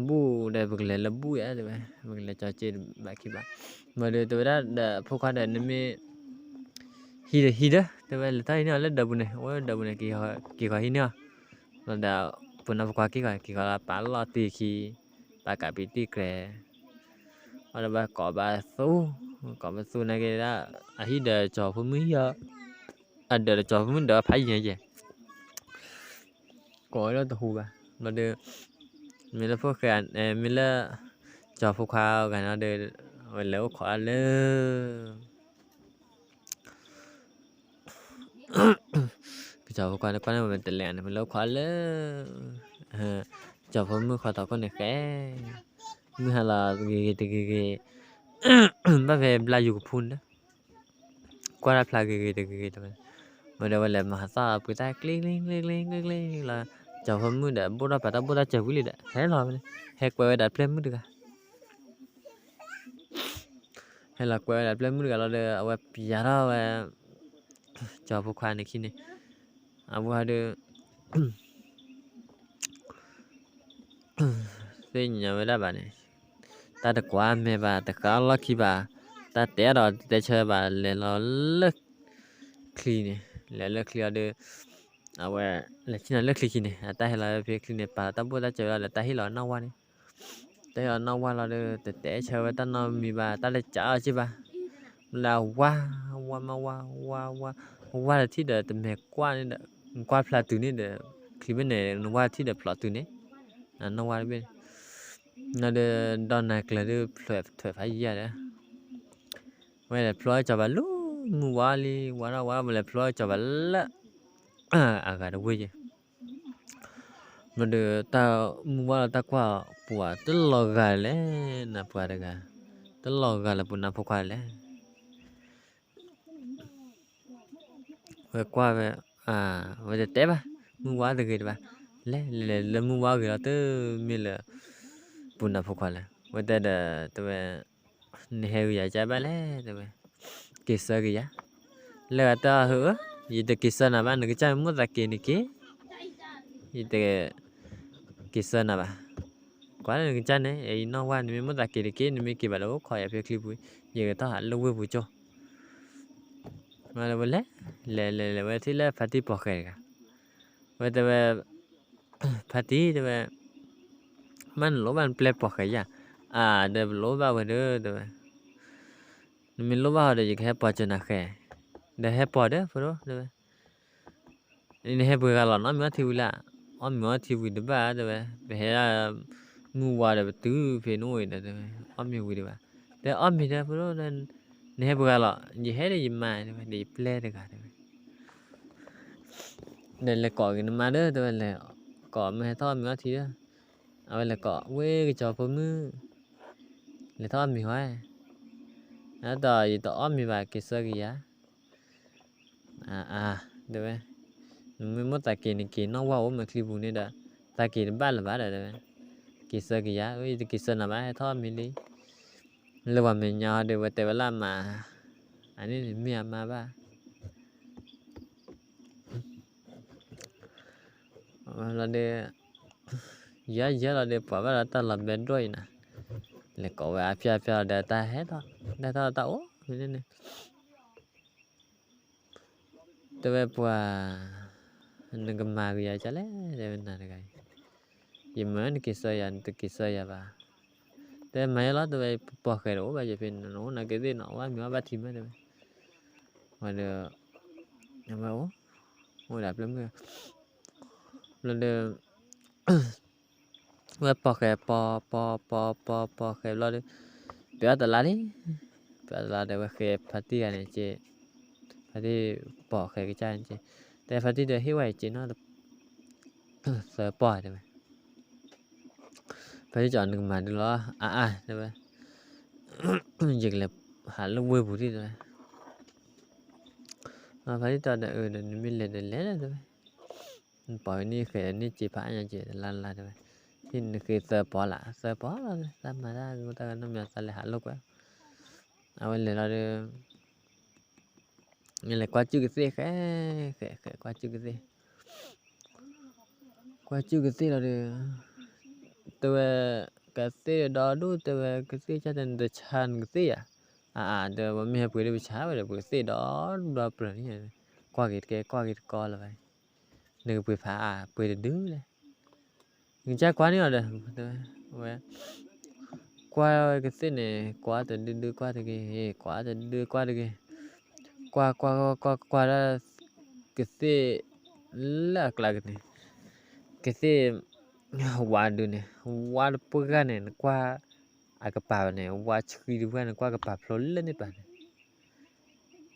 ဘူၣ်ဒီးပကလဲၤလၢဘူၣ်ယါတဲဝဲ ပကလဲၤကၠီစ့ဘးခံဘး မ့ၢ်ဒီးတဲဝဲဒၣ်ဒီးဖိခွါဒီးနမ့ၢ် ဟံးဒီးဟံးဒီး တဲဝဲလဲၤထီၣ်ဟံးန့ၢ်အီၤလၢဒၢးပူၤန့ၣ် အိၣ်လၢဒၢးပူၤန့ၣ် က့ၤဃီၤဟံးန့ၢ်အီၤ ဒီး ပနၢ်ဖိခွါက့ၤဃီၤ က့ၤဃီၤလၢပာ်လီၢ်တံၢ်ခံ ပာ်ကးပံတံၢ်ကြဲ အဒီးဘၣ်ကိးဘၣ်သူ ကိးဘၣ်သူန့ၣ်က့ၤဒၣ် အဟံၣ်ဒီးကၠီဖိမုၣ်ဟံၣ်အီၤ အဒၢးဒီးကၠီဖိမုၣ်ဒီးဖးယံၤယဲၢ် ကိးဝဲဒၣ်တဟူဘၣ် ဘျီဒီး မ့ၢ်လၢဖိၣ်ဃဲ မ့ၢ်လၢ ကၠီဖိခွါဂၤန့ၣ်ဒီး ဝဲလဲၤအိၣ်ခိးအါလၢ ကစီၤဖိခွါန့ၣ်ကွၢ်န့ၢ်ဝဲမဲာ်တဲးလဲးန့ၣ် ပလဲၤအိၣ်ခိးလၢ ကစီၤဖိမုၣ်ဃီထီၣ်ခိၣ်န့ၣ်ဃဲ မုၢ်ဟါလီၤဂ့ၤဂ့ၤတဂ့ၤဂ့ၤ ဘၣ်ဖဲဘျါယူၤကဖူန့ၣ်ဒီး ကွၢ်တၢ်ဖျါဂ့ၤဂ့ၤတဂ့ၤဂ့ၤတဝဲ ဝဲဒီးဝဲလဲၤမၤဟးသီၣ်ပှ့ၤတၢ်ကျ့ကျ့ကျ့ကျ့ကျ့ကျ့လီၤ ကစီၤဖိမုၣ်ဒီး ဘိၣ်ထီၣ်ပာ်တၢ်ဘိၣ်တၢ်စၢၤဝံၤလံဒီး ဟဲလီၤဝဲန့ၣ် ဟဲကွဲးဝဲဒၣ်ပျဲၢ်မုၣ်တဂၤ ဟဲလီၤကွဲးဝဲဒၣ်ပျဲၢ်မုၣ်တဂၤလီၤဒီး အဝဲပျးထီၣ်ဝဲ ကစီၤဖိခွါန့ၣ်ခံန့ၣ် အဝဲဒီး သ့ၣ်ညါဝဲဒၣ်ဘၣ်န့ၣ် တၢ်တကွၢ်မဲာ်ဘၣ် တဃၣ်လီၢ်ခံဘၣ် တၢ်တဲဒီးတတဲဆၢဘၣ် လဲၤလီၤလၢ ချံန့ၣ် လဲၤလၢချံအီၤဒီး အဝဲ လဲၤဆ့ၣ်နီၤလၢချံခံန့ၣ် အတၢ်ဟဲလီၤဖဲချံန့ၣ် ပာ်လီၤတၢ်ဘိၣ်တၢ်စၢၤဝဲလီၤဒီး တၢ်ဟ့ၣ်လီၤနီၣ်ဝါန့ၣ် တၢ်ဟ့ၣ်လီၤနီၣ်ဝါလီၤဒီး တတဲဆၢဝဲတၢ်နီတမံၤဘၣ် တၢ်လဲၤကးအီၤစ့ၢ်ဘၣ် လၢအဝါ ဝါမးဝါ ဝါ ဝါ ဝါတထံၣ်ဒီးတမဲာ်ကွၢ်န့ၣ်ဒီး ကွၢ်ဖျါတုၤန့ၣ်ဒီး ချံဘ့ၣ်န့ၣ် နဝါတထံၣ်ဒီးဖျိးတုၤန့ၣ် နီၣ်ဝါတဘ့ၣ်န့ၣ် ဒီး ဒီနၤကျၢၤဒုးဖျိးထွဲးဖးယံၤယၤဒီး ဝဲလဲၤဖျိးကစီၤပၤလီၤ မုၢ်ဝါလံ ဝါထီၣ်ဝါထီၣ် ပလဲၤဖျိကၠီၤဘၣ်လၢ အဂၤတဝ့ၢ်ယဲၢ် မ့ၢ်ဒီး တၢ်မုၢ်ဝါလီၤတၢ်ကွၢ်ပှၤတလီၤဂာ်လဲၣ် နၢ်ပှၤတဂၤ တလီၤဂာ်လၢပူၤနၢ်ဖိခွါလဲၣ် ဝဲကွၢ်ဝဲ ဝဲတတဲဘၣ် မုၢ်ဝါတဂ့ၤတဘၣ် လဲၤလဲၤလဲၤလၢမုၢ်ဝါဂ့ၤလီၤ တမ့ၢ်လၢ ပူၤနၢ်ဖိခွါလဲၣ် ဝဲတဲဒီး တဲဝဲ နဟဲဂ့ၤယၤကဘၣ်လဲၣ် တဲဝဲ က့ၤဆၢက့ၤယၤ လၢဂၤတဲအီၤဧၢ ယတက့ၤဆၢနၤဘၣ် နကစၢ်မ့ၢ်မိၣ်သးက့ၤန့ၣ်က့ၤ ယတ က့ၤဆၢနၤဘၣ် ကွၢ်လၢနကစၢ်န့ၣ် အံၤနီၢ်ဝါ နမ့ၢ်မိၣ်သးက့ၤတက့ၢ် နမ့ၢ်က့ၤဘၣ်ဒီးအိၣ်ခိးယၤဖဲချံပူၤ ယကထီၣ်ဟးလၢဝ့ၢ်ပူၤကၠိ ဝဲလဲၤ လဲၤလဲၤလဲၤဝဲထံၣ်လၢဖါတံၢ်ပိာ်ဃဲၤတဂၤ ဝဲတဲဝဲ ဖါတံၢ်တဲဝဲ မ့ၢ်နလိၣ်ဘၣ်နပျဲၢ်ပိာ်ဃဲၤယၤ အါ ဒီးပလိၣ်ဘၣ်ဝဲဒီး တဲဝဲ နမ့ၢ်လိၣ်ဘၣ်ဟီဒီး ယကဟဲပိာ်စၢၤနၤဃဲၤ ဒီးဟဲပိာ်ဒီး ဖိဒိၣ် တဲဝဲ နဟဲပှဲၤဂၤလီၤ နအီၣ်မ့ၤအီထံဝံၤလၢ အီၣ်မ့ၤအီထံဝံၤတဘၣ် တဲဝဲ ပဟဲဒၣ် မုၢ်ဝါဒီးပတုၤဖဲနအိၣ်အံၤဒီး တဲဝဲ အီၣ်မ့ၤဝံၤတဘၣ် တဲအီၣ်မ့ၤဒီး ဖိဒိၣ် နဟဲပှဲၤဂၤလီၤ ယဟဲဒီးယမါ တဲဝဲ ဒီးယပျဲၢ်တဂၤ တဲဝဲ ဒီးလဲၤကိးက့ၤနမါဒီး တဲဝဲ လဲၤကိးမ့ၢ်ဟဲထီၣ်အီၣ်မ့ၤအီထံဒီး အဝဲလဲၤကိးဝ့ၢ်ကစီၤဖိမုၣ် လဲၤထီၣ်အီၣ်မ့ၤဟီ အတၢ်ယတအီၣ်မ့ၤဘၣ် က့ၤဆၢက့ၤယၤ အါ တဲဝဲ နမ့ၢ်မိၣ်သးက့ၤန့ၣ်က့ၤ နီၢ်ဝါအိၣ်မ့ၢ်ချံပူၤန့ၣ်ဒီး သးက့ၤတဘၣ်လၢၤဘၣ်ဒီး တဲဝဲ က့ၤဆၢက့ၤယၤ ယတက့ၤဆၢနၤဘၣ် ဟဲထီၣ်အီၣ်မ့ၤလံ လၢပှၤမဲာ်ညါဟီဒီး ဝဲတဲဝဲလၢအမါ အန့ၣ်န့ၣ်မ့ၢ်အမါဘၣ် လီၤဒီး ယဲယဲလီၤဒီး ပှၤဘၣ်ဒီးတၢ်လီၤဘဲဒိၣ်အံၤနၤ လဲၤကိးဝဲအဖျါအဖျါလီၤဒီး တၢ်ဟဲထီၣ် တၢ်ထီၣ်တၢ်အိၣ်န့ၣ် တဲဝဲပှၤ နကမၤဂ့ၤယၤကလဲၣ် တဲဝဲနၤတဂၤအံၤ ယမၢနက့ၤဆၢယၤ နတက့ၤဆၢယၤဘၣ် တဲမၤယဲလီၤ တဲဝဲ ပိာ်ဃဲၤတအိၣ်ဘၣ်ယဖဲန့ၣ် နအိၣ်နကသ့ၣ်နီၤ ဝဲမ့ၢ်အီၣ်ဘၣ်ထံမ့ၢ်တဲဝဲ ဝဲဒီး ဝဲအိၣ် အိၣ်ဒၣ်ဖျၢၣ်မုၢ် ဘျီဒီး ဝဲပိာ်ဃဲၤ ပိာ် ပိာ် ပိာ် ပိာ် ပိာ်ဃဲၤဘျီဒီး ပှၤအီၣ်တလါလံ ပှၤအီၣ်တလါဒီး ဝဲဃဲၤဖါတံၢ်ဂၤန့ၣ်က့ ဖါတံၢ်ပိာ်ဃဲၤကစၢ်န့ၣ်က့ တဲဖါတံၢ်ဒီး ဟ့ၣ်ဝဲက့နီၤ သၢပီၢ်တဲဝဲ ဖါတံၢ်ကၠီ နကမၤဒ်လီၤ အါအါ တဲဝဲ ယကလဲၤဟးလၢဝ့ၢ်ပူၤဒံးတဲဝဲ ဖါတံၢ်တဲဒီး အၢ ဒီးနမ့ၢ်လဲၤဒီးလဲၤလီၤတဲဝဲ နပိာ်န့ၢ်ဃဲၤန့ၢ်စ့ဖးအါညါက့ တလါလါတဲဝဲ ဟံၣ်နဃ့သၢပီၢ်လၢ သၢပီၢ်လီၤ တၢ်မၤတၢ်ဂ့ၤတၢ်ဂ့ၤနီတမံၤ သးလဲၤဟးလိာ်ကွဲ အဝဲလဲၤလီၤဒီး လဲၤကွၢ်စုၣ်ကသ့ၣ်ဃဲ ဃဲ ဃဲ ကွၢ်စုၣ်ကသ့ၣ် ကွၢ်စုၣ်ကသ့ၣ်လီၤဒီး တဲဝဲ ကသ့ၣ်ဒီဒူၣ် တဲဝဲ ကသ့ၣ်ကၢ်တဲနတဆါနကသ့ၣ်ဧါ အါအါ တဲဝဲ မ့ၢ်ဟဲပှ့ၤဒီးပဆါဝဲဒီး ပကသ့ၣ်ဒီဘျီပြၢၤန့ၣ် ကွၢ်က့ၤတကဲ ကွၢ်က့ၤတကီလၢၤဘၣ် နကပှ့ၤဖးအါ ပှ့ၤတဒုလဲၣ် နကစၢ်ကွၢ်န့ၢ်အီၤဒီး တဲဝဲ ဝဲ ကွၢ်ကသ့ၣ်န့ၣ် ကွၢ်တဒုဒုကွၢ်တဂ့ၤ ကွၢ်တဒုဒုကွၢ်တဂ့ၤ ကွၢ်ကွၢ်ကွၢ်ကွၢ်ကွၢ်ဒၣ် ကသ့ၣ် လၢအကျါကန့ၣ် ကသ့ၣ် ဝါဒုန့ၣ် ဝါတပှၢ်ဂၤန့ၣ် နကွၢ် အကပၤန့ၣ် ဝါဆှံတပှၢ်ဂၤန့ၣ် ကွၢ်ကပၤဖျိလၢန့ၣ်ပၤန့ၣ်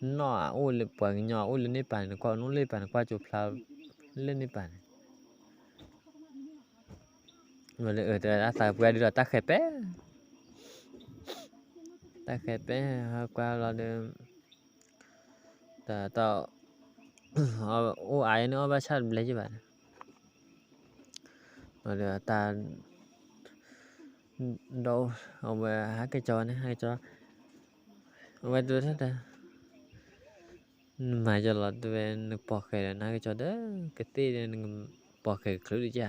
နီၢ်အအိၣ်လၢပှၤကညီအိၣ်လၢန့ၣ်ပၤန့ၣ် နကွၢ်အိၣ်လၢန့ၣ်ပၤန့ၣ် ကွၢ်ကၠိဖျါလၢန့ၣ်ပၤန့ၣ် မ့ၢ်လၢအတၢ်သးပှၢ်ဒုဒီးတၢ်ဃဲၤပဲ တၢ်ဃဲၤပဲ ဟဲကွၢ်လီၤဒီး တၢ် တၢ် အိၣ်အါန့ၣ် အီၣ်ဘၣ်ဆၣ်တဘျဲၣ်ယဘၣ်န့ၣ် ဒီးတၢ် ဒီးအဝဲဟဲက့ၤကၠီန့ၣ် ဟဲက့ၤကၠီ အဝဲတဲဝဲဒၣ် နမၤယလီၤတဲဝဲ နပိာ်ဃဲၤဒီး နဟဲက့ၤကၠီဒီး ကသ့ၣ်ဒီး နပိာ်ဃဲၤကချုးဒုးကဲ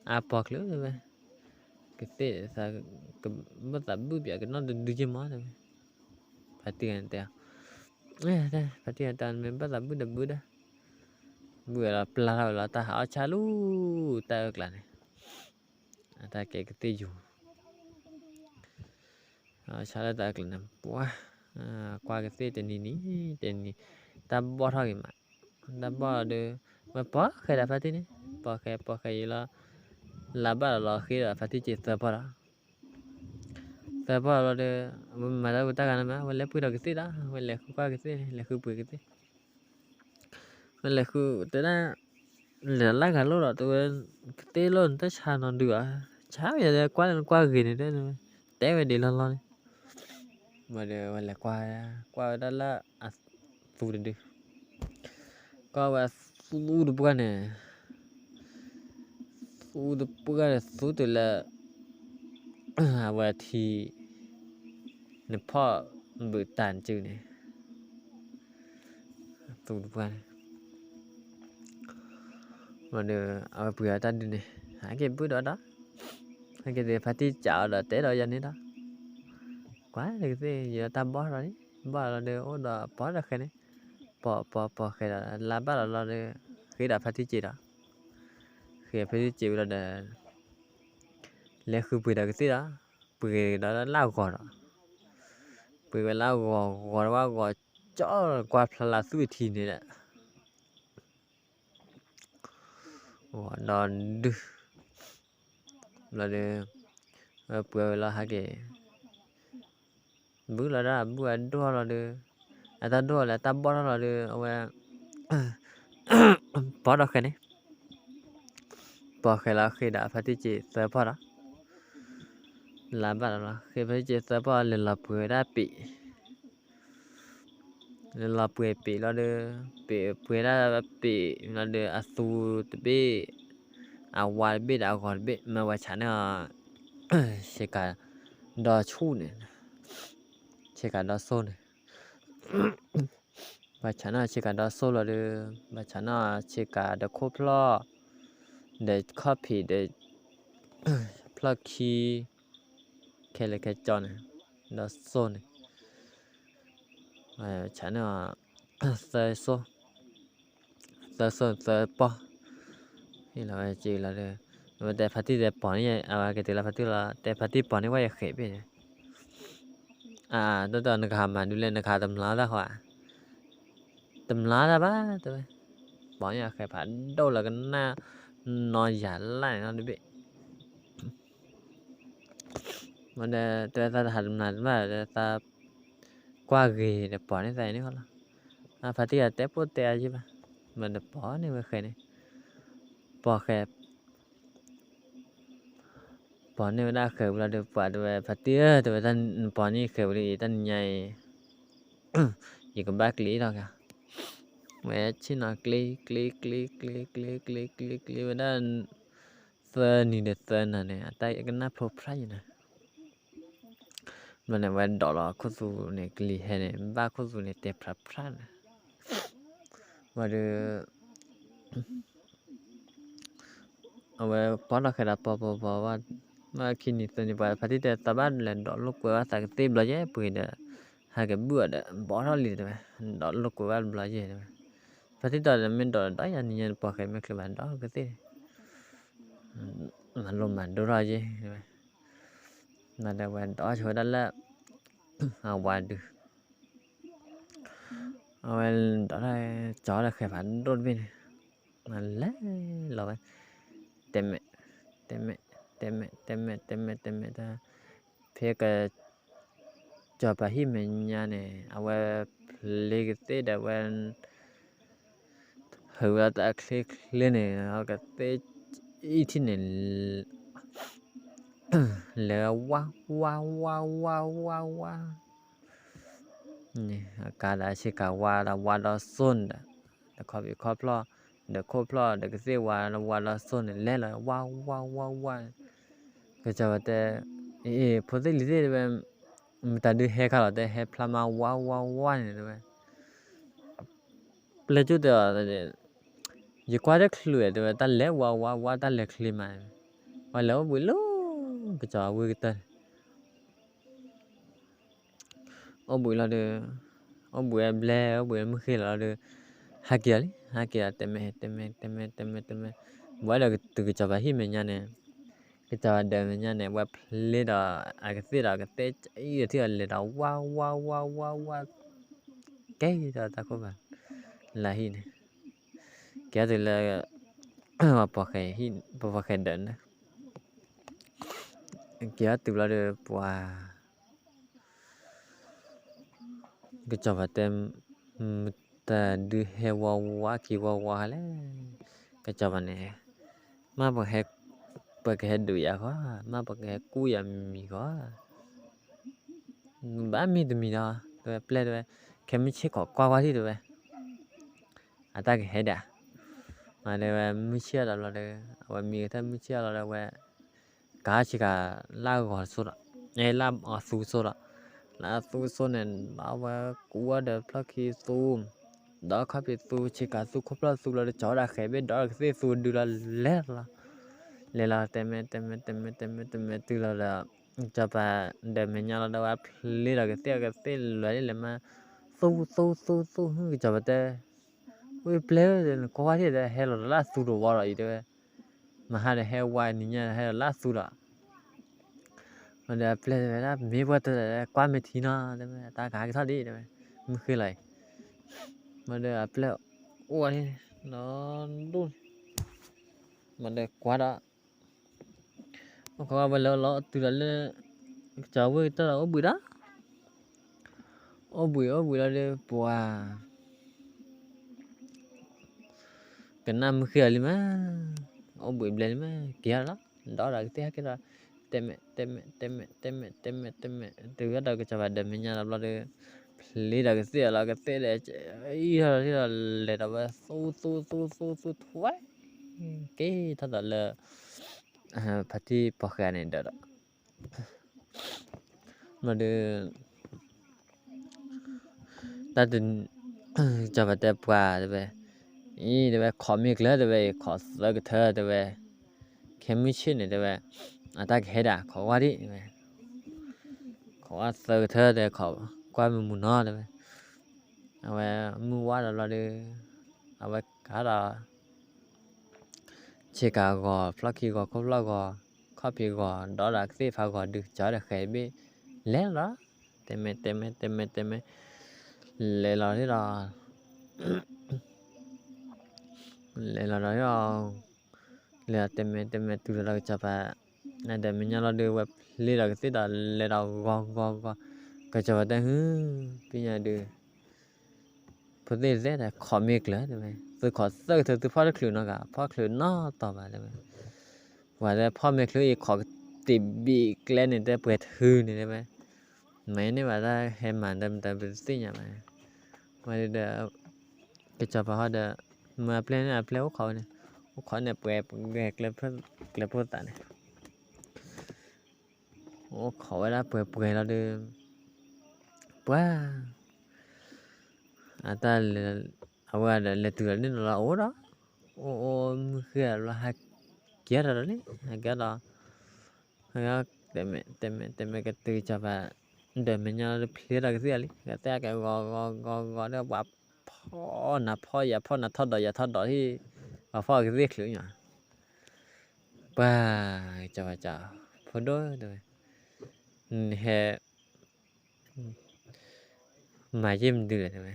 အါပိာ်ချုးတဲဝဲ ကသ့ၣ်သး ကဘၣ်သးဘုၣ်ပၠးကနီၣ်တဒုက့မီၤတဲဝဲ ဖါတံၢ်ဂၤန့ၣ်တဲ ဖါတံၢ်ဂၤတဲ နမ့ၢ်ဘၣ်သးဘုၣ်ဒီးဘုၣ်ဒီး ဘုၣ်ဝဲလီၤပျၢ်ထီၣ်ဝဲလီၤ တၢ်ဟးအီၣ်ဆၣ်လၢတၢ်အၢၣ်ကျါန့ၣ် အတၢ်ကဲကသ့ၣ်ယူၤ အီၣ်ဆၣ်လၢတၢ်အၢၣ်ကျါန့ၣ် ပှၤ ကွၢ်ကသ့ၣ်တနံၤနံၤ တနံၤ တၢ်ဘီၣ်ထီၣ်က့ၤမး တၢ်ဘီၣ်ဒီး ဝဲပိာ်ဃဲၤဒီးဖါတံၢ်န့ၣ် ပိာ်ဃဲၤ ပိာ်ဃဲၤယံၤလီၤ လါဘၣ်ဒီးလီၤဃ့ဒီးဖါတံၢ်က့ၤသၢပီၢ်လီၤ သၢပီၢ်လီၤဒီး အဝဲမၤတၢ်ဝဲတၢ်ဂၤန့ၣ်မး အဝဲလဲၤပှ့ၤဒီးကသ့ၣ်ဒီး အဝဲလဲၤဃုကွၢ်ကသ့ၣ်န့ၣ် လဲၤဃုပှ့ၤကသ့ၣ် အဝဲလဲၤဃုတဲဒၣ် လဲၤလၢ်ဂၤလိၣ်ဒီး တဲဝဲ ကသ့ၣ်လိၣ်နတၢ်ဆါနီၤဒုးဧါ, ဆါယၤလၢကွၢ်လၢနကွၢ်ဂ့ၤန့ၣ် တဲဝဲဒ်လီၤလီၤန့ၣ် ဝဲဒီးဝဲလဲၤကွၢ် ကွၢ်ဝဲဒၣ်လၢအသူတဒု ကွၢ်ဝဲအသူတပှၢ်န့ၣ် သူတပှၢ်န့ၣ် သူတုၤလၢ အဝဲထံ နဖီၣ်ဘုးတၢ်နစုန့ၣ် သူတပှၢ်န့ၣ် ဒီး အဝဲပှ့ၤအီၤတၢ်ဒုးန့ၣ် ဟဲက့ၤဘုၣ်ဒီးဒီး ဟဲက့ၤသ့ၣ်ဖါတံၢ်ကးအီၤဒီးတဲဒီးယၤန့ၣ်ဒီး ကွၢ်တကသ့ၣ် ယတၢ်ဘီၣ်ထီၣ်လံ ဘီၣ်လီၤဒီး အိၣ်ဒီးပီၢ်ဒီးဃဲန့ၣ် ပီၢ်ပီၢ်ပီၢ်ဃဲဒီး လါဘၣ်လီၤလီၤဒီး ဃ့ဒီးဖါတံၢ်စ့ဒီး ဃ့ဖါတံၢ်စ့ဝံၤလီၤဒီး လဲၤဃုပှ့ၤဒီးကသ့ၣ်ဒီး ပှ့ၤဒီးလၢအဂီၤဒီး ပှ့ၤဝဲလၢအဂီၤ ဂီၤတဝၢ်ဂီၤ ကၠီကွၢ်ဖျါလၢသူၣ်ထံန့ၣ်ဒီး ဂီၤဒီးဒု ဘျီဒီး ဝဲပှ့ၤဝဲလီၤဟဲက့ၤ ဘုၣ်လီၤဒၣ်ဘုၣ်အဒိၣ်လီၤဒီး အတၢ်ဒိၣ်လၢတၢ်ဘီၣ်ထီၣ်လီၤဒီး အဝဲ ပီၢ်ဒီးဃဲန့ၣ် ပီၢ်ဃဲလီၤဃ့ဒီးဖါတံၢ်စ့သၢပီၢ်ဒီး လါဘၣ်လီၤ ဃ့ဖါတံၢ်စ့သၢပီၢ် လဲၤလီၤပှ့ၤဝဲဒၣ်ပ့း လဲၤလီၤပှ့ၤပ့းလီၤဒီး ပ့းပှ့ၤဒၣ်ပ့းလီၤဒီး အသူတဘ့ၣ် အဝါတဘ့ၣ်ဒီးအဂီၤတဘ့ၣ် မ့ၢ်ဝဲဆးန့ၣ် ဆ့ကၤဒီဆူၣ်န့ၣ် ဆ့ကၤဒီစိၢ်န့ၣ် ဘၣ်ဆးန့ၣ်ဆ့ကၤဒီစိၢ်လီၤဒီး ဘၣ်ဆးန့ၣ်ဆ့ကၤဒီခိၣ်ဖျီၣ် ဒီးခီၣ်ဖံးဒီး ဖျီၣ်ခံ ခဲလၢာ်ခဲဆ့န့ၣ် ဒီစိၢ်န့ၣ် ဆးန့ၣ် သၢစိၢ် သၢစိၢ်သၢပီၢ် ဟ့ၣ်လီၤဝဲက့ၤလီၤဒီး ဝဲတဲဖါတံၢ်တဲပီၢ်န့ၣ် အဝဲက့ၤတုၤလၢဖါတံၢ်လီၤ တဲဖါတံၢ်ပီၢ်န့ၣ်ဝဲယဃဲးဘ့ၣ်န့ၣ် အါ ဒီးနကဟးမၤဒုးလဲၣ် နကဟးတမျီတၢ်ဃီဧါ တမျီတၢ်ဘၣ် တဲဝဲ ပီၢ်န့ၣ်အဃဲးဖးဒိၣ်လၢကနၣ် နီၢ်ယၤလၢ်န့ၣ်နီတဘ့ၣ် မ့ၢ်ဒီးတဲဝဲသးတဟးတမျီတၢ်ဘၣ်ဒီးသး ကွၢ်ဂ့ၤဒီးပီၢ်န့ၣ်သးအံၤန့ၣ်ဃီလီၤ အဖါတံၢ်အတဲပိၢ်တဲအါယ့ၢ်ဘၣ် မ့ၢ်ဒီးပီၢ်န့ၣ်ဝဲဃဲးန့ၣ် ပီၢ်ဃဲး ပီၢ်န့ၢ်ဝဲဒၣ်ဃဲးဝံၤလီၤဒီး ပှၤတဲဝဲ ဖါတံၢ်ဧၢ တဲဝဲ တၢ်နပီၢ်န့ၢ်ဃဲးဝံၤလံ တၢ်နညါအံၤ ယကဘၣ်ကျ့ထီၣ်က့ၤ ဝဲဆ့ၣ်နီၤကျ့ ကျ့ ကျ့ ကျ့ ကျ့ ကျ့ ကျ့ ကျ့ဝဲဒၣ် သၢနံၤဒီးသၢနၤန့ၣ် အတၢ်ကနၣ်ဖျိဖျါယံၤန့ၣ် ဘျီန့ၣ် ဝဲဒိးလီၤခိၣ်သူန့ၣ် ကလံၤဟဲန့ၣ် ဘၣ်ခိၣ်သူန့ၣ် တဲဖျါဖျါန့ၣ် ဝံၤဒီး အဝဲပီၢ်ထီၣ်ဃဲးဒီးပီၢ်ပီၢ်ပီၢ်ဝဲ မ့ၢ်ခံနံၤသၢနံၤပှၤ ဖါတံၢ်တဲသးဘၣ်လဲၤဒိးလိာ်ကွဲဝဲသးကသ့ၣ်ဘျီယဲၢ်ပှ့ၤဒီး ဟဲက့ၤဘုၣ်အီၤဒီး ဘီထီၣ်လံတဲဝဲ ဒိးလိာ်ကွဲဝဲဘျီယဲၢ်တဲဝဲ ဖါတံၢ်တဲဒီး မ့ၢ်ဒိးဒီး ယၤနံၤညါနပီၢ်ဃဲးမ့ၢ်ချုးဘၣ် ဒိးကသ့ၣ် မၤလိမၤဒိၣ်ထီၣ်ယဲၢ်တဲဝဲ မ့ၢ်ဒီးဝဲဒိးဆိဝဲဒၣ်လၢ အဝၤဒုး အဝဲဒိးထီၣ် ကၠီဒီးဃဲးဖးဒိၣ်တဘ့ၣ်န့ၣ် လဲၤလီၤဝဲ တဲမဲာ် တဲမဲာ် တဲမဲာ် တဲမဲာ် တဲမဲာ် တဲမဲာ် ဖဲက စီၤပၤဟံၣ်မဲာ်ညါန့ၣ် အဝဲဖျ့ကသ့ၣ်ဒီးဝဲ ဟုးဝဲတၢ်ချ့ချ့န့ၣ် အကသ့ၣ်အံၤထံၣ်န့ၣ် လဲၤဝါ ဝါ ဝါ ဝါ ဝါ ဝါ န့ၣ် အကါဒီးဆ့ကၤဝါဒီးဝါဒီးစိၢ်န့ၣ်ဒီး ဒီးခီဖံးခီဖျီၣ် ဒီးခိၣ်ဖျီၣ် ဒီးကသ့ၣ်ဝါဒီးဝါဒီးစိၢ်န့ၣ် လဲၤလီၤ ဝါ ဝါ ဝါ ဝါ ကစီၤပၤတဲ အ့ ဖိသ့ၣ်လံၤသ့ၣ်တဲဝဲ မတၤဒုးဟဲခါလီၤ တဲဟဲဖျါမး ဝါ ဝါ ဝါ န့ၣ်တဲဝဲ ပျဲၢ်ကၠိၣ်တဲအီၤ ယကွၢ်တချုးတဲဝဲ တၢ်လဲၤဝါ ဝါ ဝါ တၢ်လဲၤချ့မး ပှၤလဲၤအိၣ်ဘှံးလၢ ကစီၤပၤဝ့ၢ်ကတၢၢ်န့ၣ် အိၣ်ဘှံးလီၤဒီး အိၣ်ဘှံးအဘျဲ အိၣ်ဘှံးအမုၢ်ဃ့လီၤဒီး ဟးက့ၤအီၤလံ ဟးက့ၤအီၤ တဲမဲာ် တဲမဲာ် တဲမဲာ် တဲမဲာ် တဲမဲာ် ဘၣ်ဒီးတုၤကစီၤပၤဟံၣ်မဲာ်ညါန့ၣ် ကစီၤပၤဒၢးမဲာ်ညါန့ၣ် ဝဲဖျ့ဒီး အကသ့ၣ်ဒီးကသ့ၣ်အံၤထံၣ်အီၤလဲၤဒီး ဝါ ဝါ ဝါ ဝါ ဝါ ဝါ ကဲထီၣ်တၢ်ခိၣ်ဘၣ် လၢဟံၣ်န့ၣ် ကဲထီၣ်တုၤလၢ ပှၤဖီၣ်ဃဲးဒၢးန့ၣ် ကဲထီၣ်တုၤဘျီဒီး ပှၤ ကစီၤပၤတဲ, မတၤဒုးဟဲဝါဝါက့ၤဝါဝါလဲၣ်, ကစီၤပၤန့ၣ်, မ့ၢ်ပှၤဟဲ, ပှၤကဟဲဒုးယၤဃီ, မ့ၢ်ပှၤကဟဲကူၣ်ယၤမံၤမံၤဃီ, ဘၣ်မံၤတမံၤဒီး တဲဝဲပျဲၢ်တဲဝဲ, ခဲမုၢ်ဆ့ၣ်ခိးကွၢ်ကွၢ်ထံၣ်တဲဝဲ အတၢ်ကဟဲဒၣ်, မ့ၢ်တဲဝဲမုၢ်ဆ့ၣ်အလီၤဒီး အဝဲမံကထၢၣ်မုၢ်ဆ့ၣ်အလီၤဒီး အဝဲကၤဆ့ကၤလၢဂီၤတစိၢ်ဒီး, လၢအသူစိၢ်ဒီး, လၢအသူစိၢ်န့ၣ် အဝဲကူၣ်ဝဲဒီးဖျီၣ်ခံသူ, ဒီးခီၣ်ဖံးသူ ဆ့ကၤသူ ခိၣ်ဖျီၣ်သူလီၤဒီး ကၠီၤဝဲဒၣ်ဃဲၤဘ့ၣ်ဒီးကသ့ၣ်သူဒုလီၤလဲၤလီၤ, လဲၤလီၤတဲမဲာ်တဲမဲာ်တဲမဲာ်တဲမဲာ်တဲမဲာ်တုၤလီၤဒီး ကစီၤပၤဒီးမဲာ်ညါလီၤဒီးဝဲဖျ့ဒီးကသ့ၣ်အကသ့ၣ်လွဲၤလံလဲၤမး, သူသူသူသူ ကစီၤပၤတဲ ဝဲပျဲၢ်ဧၢ နကွၢ်ဝဲထံၣ်ဒီး ဟဲလီၤဒီးလၢအသူတဝီဒီးအံၤတဲဝဲ, မဟါဒီးဟဲဝါနံၤညါဒီးဟဲလီၤလၢအသူဒီး, မ့ၢ်ဒီးအပျဲၢ်တဲဝဲဒၣ် မ့ၢ်ပှၤတကွၢ်မ့ၢ်ထံနီၤ တဲဝဲ တၢ်ကဟဲကထီၣ်ဒံးတဲဝဲ, မုၢ်ဃ့လီၤအံၤ, မ့ၢ်ဒီးအပျဲၢ်အိၣ်ဝဲန့ၣ်, ဒီးဒိၣ်န့ၣ်, မ့ၢ်ဒီးကွၢ်ဒီး အိၣ်ခိးဝဲလၢလီၤတုၤဒီးလၢ ကစီၤဝ့ၢ်ကတၢၢ်ဒီးအိၣ်ဘှံးဒီး, အိၣ်ဘှံးအိၣ်ဘှံးလီၤဒီးပှၤ ကနၣ်မုၢ်ဃ့အီၤလံမး, အိၣ်ဘှံးဘျဲလံမး က့ၤထီၣ်လီၤ, ဒီးဒီးကသ့ၣ်ဟဲက့ၤဒီး, တဲမဲာ်တဲမဲာ်တဲမဲာ်တဲမဲာ်တဲမဲာ်တဲမဲာ် တုၤဝဲဒီးကစီၤပၤဒီးမဲာ်ညါလီၤဘျီဒီး, ဖျ့ဒီးကသ့ၣ်အလီၤကသ့ၣ်ဒီး, အံၤထီၣ်ဒီးလဲၤဒီးဝဲသူသူသူသူသူထွဲ က့ၤထီၣ်ဒီးလၢ ဖါတံၢ်ပိာ်ဃဲန့ၣ်ဒီးဒီး, မ့ၢ်ဒီး တၢ်တ, ကစီၤပၤတဲပှၤတဲဝဲ, အံၤတဲဝဲ ခိးမ့ၢ်ကျၢၤတဲဝဲ ခိးသၢကထၢတဲဝဲ, ခဲမုၢ်ဆ့ၣ်န့ၣ်တဲဝဲ, အတၢ်ကဟဲဒၣ် ခိးဝါဒံးတဲဝဲ, ခိးဝါသၢကထၢတဲ ခိးကွၢ်မုာ်မုာ်နီၤတဲဝဲ, အဝဲမုၢ်ဝါဒီးဘျီဒီး, အဝဲကၤဒီး ဆ့ကၤဂီၤ ဖျီၣ်ခံဂီၤ ခိၣ်ဖျီၣ်ဂီၤ ခီၣ်ဖံးဂီၤ ဒီးဒီးကသ့ၣ်ဖးဂီၤဒုး ကၠီဒီးဃဲၤဘ့ၣ် လဲၤလီၤ, တဲမဲာ်တဲမဲာ်တဲမဲာ်တဲမဲာ်, လဲၤလီၤဒၣ်ဒီး, လဲၤလီၤဒီး, လဲၤလီၤတဲမဲာ်တဲမဲာ်တုၤလီၤဒီးကစီၤပၤ, ဒီးမဲာ်ညါလီၤဒုး ဝဲဖျ့ဒီးကသ့ၣ်ဒီး လဲၤဒီးဂီၤဂီၤဂီၤ, ကစီၤပၤတဲဟု, ဖဲညါဒုး ဖိသ့ၣ်သဲဒီး ခိးမ့ၢ်ကျၢၤတဲဝဲ, သုခိးသၢကထၢ သုဖီၣ်တချုးနီတဂၤ ဖီၣ်ချုးနီတီၤဘၣ်တဲဝဲ, ပှၤတဲဖီၣ်မ့ၢ်ချုးအံၤ ခိးတ့ၢ်ဘ့ၣ်ကျဲန့ၣ် တဲပှဲၤထုးန့ၣ်တဲဝဲ, မ့ၢ်န့ၢ်ဘၣ်တၢ်ဟဲမၤဒီးမတၤပတသ့ၣ်ညါဘၣ်, ဝဲဒီး ကစီၤပၤဟီဒီး, မ့ၢ်အပျဲၢ်န့ၣ် အပျဲၢ်အိၣ်ခိးဝဲန့ၣ်, အိၣ်ခိးန့ၣ်ပှဲၤပှဲၤကျဲဖိသၣ်န့ၣ် အိၣ်ခိးဝဲဒၣ်ပှဲၤပှဲၤလီၤဒီး, ပှၤ, အတၢ်လဲၤ, အဝဲဒီးလဲၤတုၤလီၤန့ၣ်လီၤအိၣ်ဒီး, အိၣ်အိၣ်မုၢ်ဃ့လီၤဟဲကဲထီၣ်ဒီးန့ၣ် ဟဲကဲဒီး, တဲမဲာ်တဲမဲာ်တဲမဲာ်ကတုၤကစီၤပၤ, ဒီးမဲာ်ညါလီၤဒီးဖျ့ဒီးကသ့ၣ်လံ ကသ့ၣ်ကဲဂီၤဂီၤဂီၤဂီၤဒီးပှၤဖီၣ်နၤဖီၣ်ယၤဖီၣ်နၤထီၣ်ဒီးယၤထီၣ်ဒီးဟံၣ်, ပှၤဖီၣ်ကသ့ၣ်ချုးညီ, ပှၤ, ကစီၤပၤစံး, ဖိဒိၣ်တဲဝဲ, နဟဲ မၤယ့ၢ်မနုၤလဲၣ်တဲဝဲ,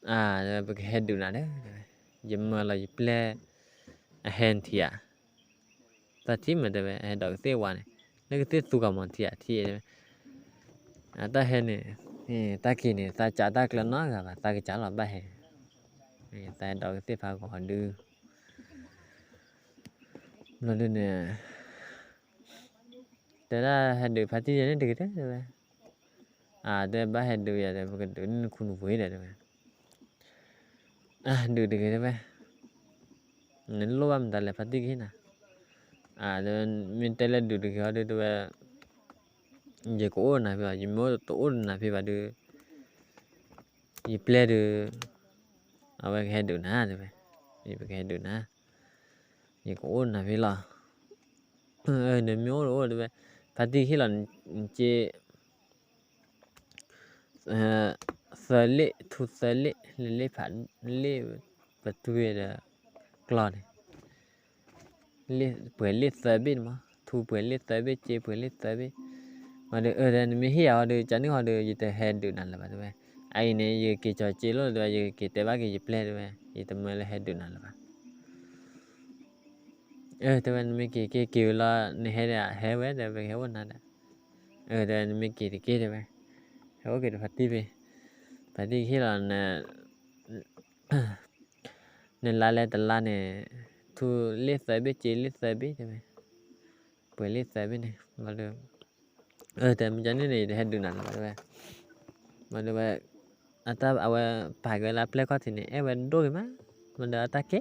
အါ, ပကဟဲဒုးနၤဒီး, ယမၢလီၤယပျဲၢ်, အဟဲနထံဧါ, တၢ်ထံၣ်မးတဲဝဲ အဟဲဒီးကသ့ၣ်ဝါန့ၣ်, လၢကသ့ၣ်သူကမီၤထံဧါထံဧါတဲဝဲ, အတၢ်ဟဲန့ၣ်, တၢ်က့ၤန့ၣ် သးစးတၢ်ကျၢၤနီတဂၤဘၣ် သးကစးလီၤဘၣ်ဟဲ, သးဟဲဒီးကသ့ၣ်ဖးဂီၤဒုး ဘျီဒုန့ၣ် တဲဒၣ်ဟဲဒုးဖါတံၢ်ယဲန့ၣ်တဂ့ၤတဲဝဲ, အါ တဲဘၣ်ဟဲဒုးယၤဒီး ပကဒုးန့ၢ်နခူနဝ့ဒီးတဲဝဲ, အါ ဒုးတဂ့ၤတဲဝဲ, နလိၣ်ဘၣ်မတၤလဲၣ်ဖါတံၢ်ကဟ့ၣ်နၤ, အါ မ့ၢ်တဲလၢဒုးတဂ့ၤဟီဒုးတဲဝဲ, ယကအိၣ်နၤဖဲဘၣ် ယမ့ၢ်တအိၣ်နၤဖဲဘၣ်ဒုး ယပျဲၢ်ဒုး, အဝဲကဟဲဒုးနၤတဲဝဲ, ယပကဟဲဒုးနၤ, ယကအိၣ်နၤဖဲလီၤ, နမ့ၢ်အိၣ်တအိၣ်တဲဝဲ, ဖါတံၢ်ဟ့ၣ်လီၤနစ့ သၢလ့ၣ် ထူသၢလ့ၣ် လ့ၣ်ဖးလ့ၣ်ပတွ့ဒီးကျီၢ်န့ၣ် ပှဲၤလ့ၣ်သၢဘ့ၣ်န့ၣ်မး ထူပှဲၤလ့ၣ်သၢဘ့ၣ် စ့ပှဲၤလ့ၣ်သၢဘ့ၣ်, ဝံၤဒီးအၢ နမ့ၢ်ဟ့ၣ်ယၤဝံၤဒီး ကန့ၢ်ဟီဒီး ယတဟဲဒုးနၤလၢၤဘၣ်တဲဝဲ, အအံၤန့ၣ် ယက့ၤကၠီၤစ့လိၣ်တဲဝဲ ယကက့ၤတဲဘၣ်က့ၤယပျဲၢ်တဲဝဲ, ယတမၢလၢဟဲဒုးနၤလၢၤဘၣ် အၢ တဲဝဲ နမ့ၢ်က့ၤက့ၤက့ၤဝဲလီၤ နဟဲဒီးဟဲဝဲဒီး ပကဟဲအိၣ်နၤဒီး, အၢ တဲဝဲ နမ့ၢ်က့ၤတက့ၢ်တဲဝဲ, ဟဲအိၣ်က့ၤဒီးဖါတံၢ်ဖဲ, ဖါတံၢ်ကဟ့ၣ်လီၤ နလါလဲတလါန့ၣ် ထူလ့ၣ်သၢဘ့ၣ် စ့လ့ၣ်သၢဘ့ၣ် တဲဝဲ, ပှဲၤလ့ၣ်သၢဘ့ၣ်န့ၣ် ဘၣ်ဒီး တဲမ့ၢ်ကန့ၣ်န့ၣ် ယတဟဲဒုးနၤလၢၤဘၣ် တဲဝဲ, ဘၣ်ဒီးဝဲ အတၢ်အဝဲပာ်က့ၤဝဲလၢအပျဲၢ်ခီၣ်ထံးန့ၣ် အဲၣ်ဝဲဒိၣ်ဂ့ၤမး, ဘၣ်ဒီးအတၢ်ကဲ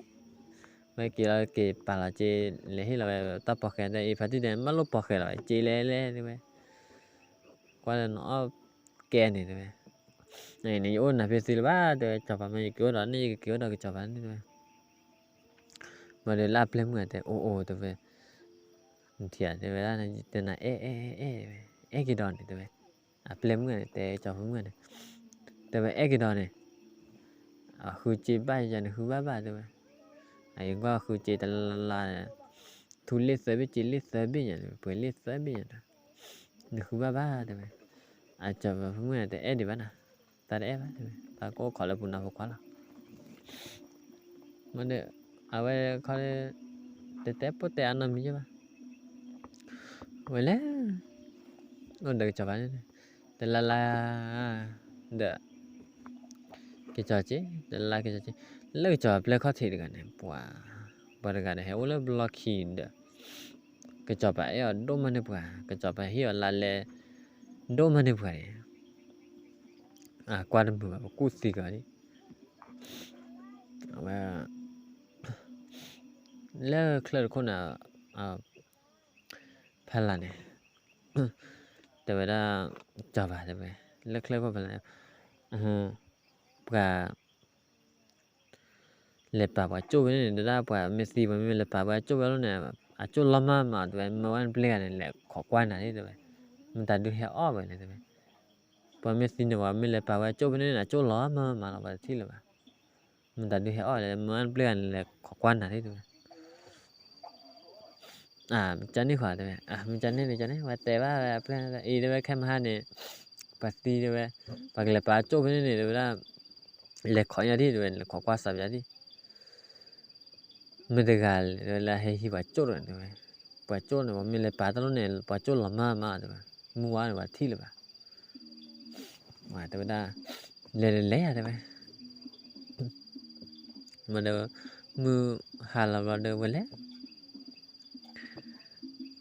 ဝဲက့ၤလီၤက့ၤပာ်လီၤစ့ လဲၤဟ့ၣ်လီၤဝဲတၢ်ပီၤဃဲၤ တဲအံၤ ဖါတံၢ်တဲ မ့ၢ်လိၣ်ပီၤဃဲၤလီၤ စ့လဲၣ်လဲၣ် တဲဝဲ, ကွၢ်လၢနအီၣ်ကဲန့ၣ် တဲဝဲ, နအံၤန့ၣ် ယအိၣ်နၤဖဲသ့လၢၤဘၣ် တဲဝဲ, ကစီၤပၤမ့ၢ် ယက့ၤအိၣ်ဒီးန့ၣ် ယကက့ၤအိၣ်ဒီးကစီၤပၤန့ၣ် တဲဝဲ, ဘၣ်ဒီးလၢအပျဲၢ်မုၣ်တဲ အိၣ်အိၣ် တဲဝဲ, နထံၣ်ဧါ တဲဝဲဒၣ် တဲနၤအဲၣ်အဲၣ်အဲၣ် အဲၣ်က့ၤဒီးန့ၣ် တဲဝဲ, အပျဲၢ်မုၣ်န့ၣ် တဲကစီၤပၤမုၣ်န့ၣ်, တဲဝဲအဲၣ်က့ၤဒီးန့ၣ် အဃုစ့ဘၣ်ယၤန့ၣ် ဃုဘၣ်ဘၣ် တဲဝဲ, အအံၤကွၢ်ဃုစ့တလါလါ ထူလ့ၣ်သၢဘ့ၣ် စ့လ့ၣ်သၢဘ့ၣ်ညါ ပှဲၤလ့ၣ်သၢဘ့ၣ်ညါဒီး နဃုဘၣ်ဘၣ် တဲဝဲ, အကစီၤပၤမုၣ်န့ၣ် တအဲၣ်ဒံးဘၣ်နၤ, တၢ်တအဲၣ်ဘၣ် တဲဝဲ, တၢ်ကအိၣ်ခိးလၢပူၤနီၤဖိခွါလီၤ. မ့ၢ်ဒီး အဝဲခီ တတဲပိၢ်တဲအါနီတမံၤဘၣ်, ဝဲလဲၤ အိၣ်ဒီးကစီၤပၤန့ၣ် တလါလါ ဒီး ကစီၤစ့ တလါကစီၤစ့ လၢကစီၤပၤပျဲၢ်ခီၣ်ထံးတဂၤန့ၣ် ပှၤ ပှၤတဂၤဒီးဟဲအိၣ်လၢဘျီခံဒီး ကစီၤပၤအဲၣ်အီၤဒိၣ်မးန့ၢ်ပှၤ ကစီၤပၤဟ့ၣ်အီၤလါလဲ ဒိၣ်မးန့ၢ်ပှၤန့ၣ် အကွၢ်တမုာ်ဘၣ် ပကူၣ်သံက့ၤအီၤဒံး အဝဲ လၢချၢၣ်တခိၣ်န့ၣ် ဖဲလၢ်န့ၣ် တဲဝဲဒၣ် ကစီၤပၤတဲဝဲ လၢချၢၣ်ခိၣ်ဖဲလၢ်န့ၣ် ပှၤ လဲၤပာ်ပှၤကၠိၣ်ဖဲန့ၣ်န့ၣ် တဲဒၣ်ပှၤမ့ၢ်သံ ပှၤမ့ၢ်လဲၤပာ်ဝဲအကၠိၣ်ဖဲလၢ်န့ၣ် အကၠိၣ်လီၤမးမး တဲဝဲ မၢဝဲနပျဲၢ်ဂၤန့ၣ် လဲၤခိးကွၢ်နၤဒၣ် တဲဝဲ မတၤဒုးဟဲအီၣ်ဝဲန့ၣ် တဲဝဲ ပှၤမ့ၢ်သံန့ၣ် ပှၤမ့ၢ်လဲၤပာ်ဝဲအကၠိၣ်ဖဲန့ၣ်န့ၣ် အကၠိၣ်လီၤမးမးလီၤ ပှၤတထံၣ်လၢၤဘၣ် မတၤဒုးဟဲအီၣ်လဲၣ် မၢဝဲနပျဲၢ်ဂၤန့ၣ် လဲၤခိးကွၢ်နၤဒၣ် တဲဝဲ မ့ၢ်ကန့ၣ်ဃီ တဲဝဲ မ့ၢ်ကန့ၣ်န့ၣ် ကန့ၣ် ဝဲတဲဘၣ်ဝဲအပျဲၢ် အံၤ တဲဝဲ ခဲမဟါန့ၣ် ပှၤသံ တဲဝဲ ပှၤကလဲၤပာ်ကၠိၣ်ဖဲန့ၣ်န့ၣ် တဲဝဲဒၣ် လဲၤခိးညါဒၣ် တဲဝဲ လဲၤခိးကွၢ်စးပယါဒၣ် မ့ၢ်တဂၤလဲၣ် တဲဝဲ လၢဟဲဟံးပှၤကၠိၣ်တဂၤန့ၣ် တဲဝဲ ပှၤကၠိၣ်န့ၣ် ပှၤမ့ၢ်လဲၤပာ်တၢ်လီၤန့ၣ် ပှၤကၠိၣ်လီၤမးမး တဲဝဲ မုၢ်ဝါန့ၣ် ပှၤထံၣ်လၢၤဘၣ် တဲဝဲဒၣ် လဲၤလဲၤလဲၤယၤ တဲဝဲ မ့ၢ်ဒီး မုၢ်ဟါလီၤဘျီဒီး ဝဲလဲၤ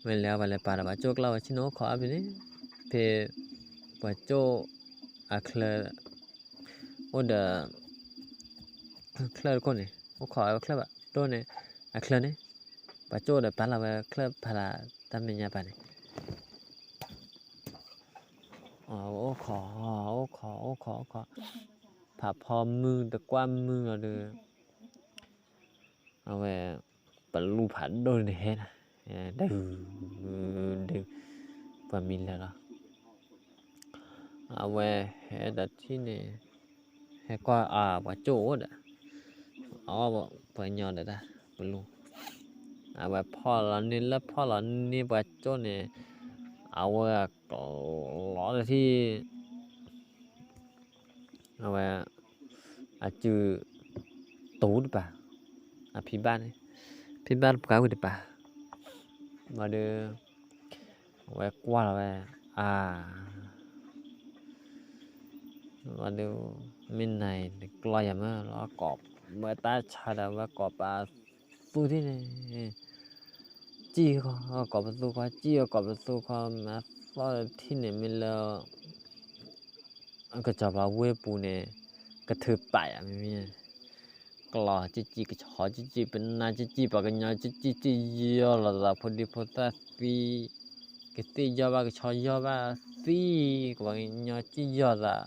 ဝဲလဲၤအီၤ ပှၤလဲၤပာ်ဒီးပှၤကၠိၣ်ကျါဝဲဆ့ၣ်နီၤ အိၣ်ခိးအါဘ့ၣ်န့ၣ် ဖဲ ပှၤကၠိၣ်အချၢ အိၣ်ဒီး ချၢၣ်တခိၣ်န့ၣ် အိၣ်ခိးအချၢၣ်ဘၣ်တိၢ်န့ၣ် အချၢၣ်န့ၣ် ပှၤကၠိၣ်ဒီးပာ်လီၤဝဲချၢၣ်ဖးလၢ်တၢ်မဲာ်ညါပၤန့ၣ် အိၣ်ခိး အိၣ်ခိး အိၣ်ခိး အိၣ်ခိး ဖးဖီမုၢ်တကွၢ်မုၢ်လီၤဒီး အဝဲ ပလူဖးဒိၣ်န့ၣ်ဟဲနၤ ဒုး ဒုး ပှၤမံၤလၢာ်လီၤ အဝဲဟဲဒီးထံၣ်န့ၣ် ဟဲကွၢ်အပှၤကၠိၣ်အိၣ်ဒီး အီၣ်ပှၤညီဒီးတၢ် ပလူ အဝဲဖီၣ်လီၤန့ၢ်လၢဖီၣ်လီၤန့ၢ်ပှၤကၠိၣ်န့ၣ် အဝဲကလီတထံၣ် အဝဲ အစုတူၤတပၤ အဖံဘၣ်န့ၣ် ဖံဘၣ်တပှၤဝံၤတပၤ ဘၣ်ဒီး အဝဲကွၢ်လီၤဝဲ အါ ဘၣ်ဒီး မ့ၢ်နၤအံၤ နကျီယၤမးလီၤ ကိးဝဲတၢ်ဆါဒီး ဝဲကိးပသူထံၣ်န့ၣ် စံၣ်ဃီ ကိးပသူဃီ စံၣ်ဃီ ကိးပသူဃီ မၤသီၣ်ထံၣ်န့ၣ် မ့ၢ်လၢ ကစီၤပၤဝ့ၢ်ပူၤန့ၣ် ကထုးပာ်ယၤမ့ၢ်မ့ၢ် ကျီၢ်ကံၣ်ကံၣ် ကဆီကံၣ်ကံၣ် ပနၢ်ကံၣ်ကံၣ် ပှၤကညီကံၣ်ကံၣ် စံၣ်ယီၢ်လိာ်သး ဖိဒံဖိသၣ်သံ ကသ့ၣ်ယီၢ်ဘၣ် ကဆီယီၢ်ဘၣ်သံ ပှၤကညီစံၣ်ယီၢ်သး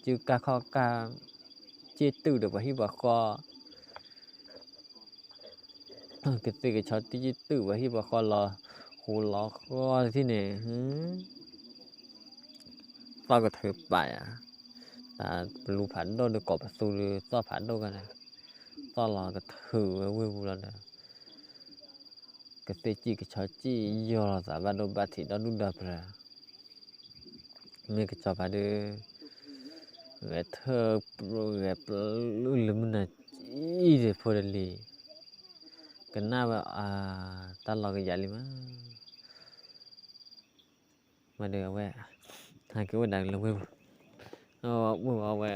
စုကါခီၣ်ကါ စ့ၣ်တုာ်ဒီးပှၤဟံၣ်ပှၤဃီ ကသ့ၣ်ကဆီတံၢ်တုာ်ပှၤဟံၣ်ပှၤဃီလီၤ ဟူးလီၤဃီတထံၣ်န့ၣ် သီၣ်ကထုးပာ်ယၤ တၢ်ပလူဖးဒိၣ်ဒီးကိးပသူဒီးသီၣ်ဖးဒိၣ်ကန့ၣ် သီၣ်လီၤကထုးဝဲဝ့ၢ်ပူၤလီၤဒီး ကသ့ၣ်စံၣ်ကဆီစံၣ်ယီၢ်လိာ်သး ဘၣ်ဒိဘၣ်ထံးဒီဒူၣ်ဒီပြၢၤ မ့ၢ်ကစီၤပၤဒီး ဂဲၤထၢၣ်ဂဲၤပျုၢ်လၢမုၢ်နၤစံၣ်ဒီးဖိတလံၤ ကနၣ်ဝဲအါ တၢ်လီၤကယၤလံမး မ့ၢ်ဒီးအဝဲ ဟဲက့ၤအိၣ်ဒၣ်လၢဝ့ၢ်ပူၤ အိၣ်ဝဲ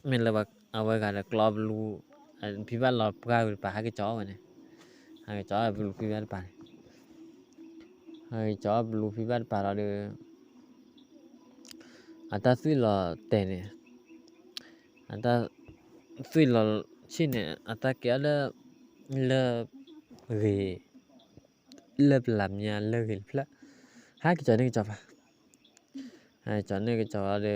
မ့ၢ်လၢအဝဲဂၤဒီးကျီပလူ, ဖံဘၣ်လီၤပှၢ်ဝံၤတပၤ ဟဲက့ၤကၠီအီၣ်ဝဲန့ၣ်, ဟဲက့ၤကၠီအီၣ်ပလူဖံဘၣ်တပၤန့ၣ်, ဟဲက့ၤကၠီအီၣ်ပလူဖံဘၣ်တပၤလီၤဒီး အတၢ်သွံၣ်လီၤတဲာ်န့ၣ်, အတၢ်သွံၣ်လီၤဆံၣ်န့ၣ် အတၢ်ကဲအီၤလၢ လၢၢ်ဂ့ၤ, လၢၢ်ပလၤမၠါလၢၢ်ဂ့ၤတဖျၢၣ်, ဟဲက့ၤကၠီန့ၢ်ကစီၤပၤ, ဟဲက့ၤကၠီန့ၢ်ကစီၤပၤဒီး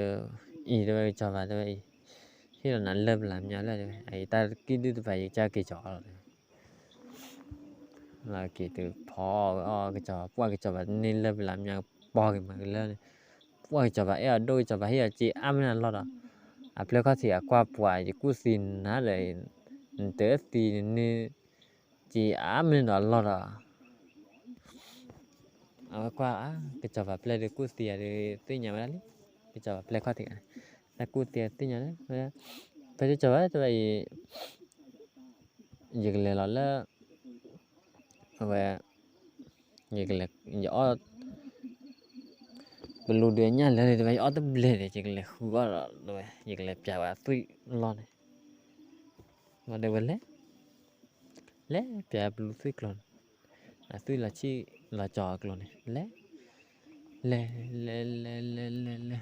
အံၤတဲဝဲကစီၤပၤတဲဝဲအံၤ, ဟ့ၣ်လီၤနၤလၢၢ်ပလၤမၠါလၢၢ်တဲဝဲ အံၤတၢ်ကံၣ်ဒုၣ်တဖၣ် ယကစၢ်က့ၤကၠီအီၤလီၤတဲဝဲ လီၤက့ၤတုၤဖီဝဲအီၤ ကစီၤပၤ ပှၢ်ကစီၤပၤန့ၢ်လၢၢ်ပလၤမၠါ ပီၢ်က့ၤမးကလၢၢ်န့ၣ်, ပှၢ်ကစီၤပၤအဲၣ်အီၤဒိၣ် ကစီၤပၤဟ့ၣ်အီၤစ့အါမးန့ၣ်အလီၢ်ဒီး, အပျဲၢ်ခီၣ်ထံးအကွၢ်ပှၤ ယကူၣ်သံနၤဒီး နတသံန့ၣ် စ့အါမးန့ၣ်ဒီးအလီၢ်ဒီး အဝဲကွၢ် ကစီၤပၤပျဲၢ်ဒီးကူၣ်သံယၤဒီး သ့ၣ်ညါဝဲဒၣ်လံ, ကစီၤပၤပျဲၢ်ခီၣ်ထံးန့ၣ်, တၢ်ကူၣ်သံသ့ၣ်ညါလံ, ဖဲကစီၤပၤတဲဝဲအံၤ, ယကလဲၤလီၤလၢ အဝဲ, ယကလဲၤ, ယအီၣ်, ပလူဒုးညၣ်လၢာ်န့ၣ်တဲဝဲ ယအီၣ်တဘျဲၣ်န့ၣ် ယကလဲၤဃုအီၣ်ဒီးတဲဝဲ ယကလဲၤပျးဝဲအသွံၣ်လီၢ်န့ၣ်, ဝံၤဒီးဝဲလဲၤ လဲၤပျးပလူသွံၣ်ကျိၤန့ၣ်, အသွံၣ်လီၤဆံၣ်လီၤကၠီၤအကျိၤန့ၣ် လဲၤ, လဲၤ, လဲၤ, လဲၤ, လဲၤ, လဲၤ, လဲၤ,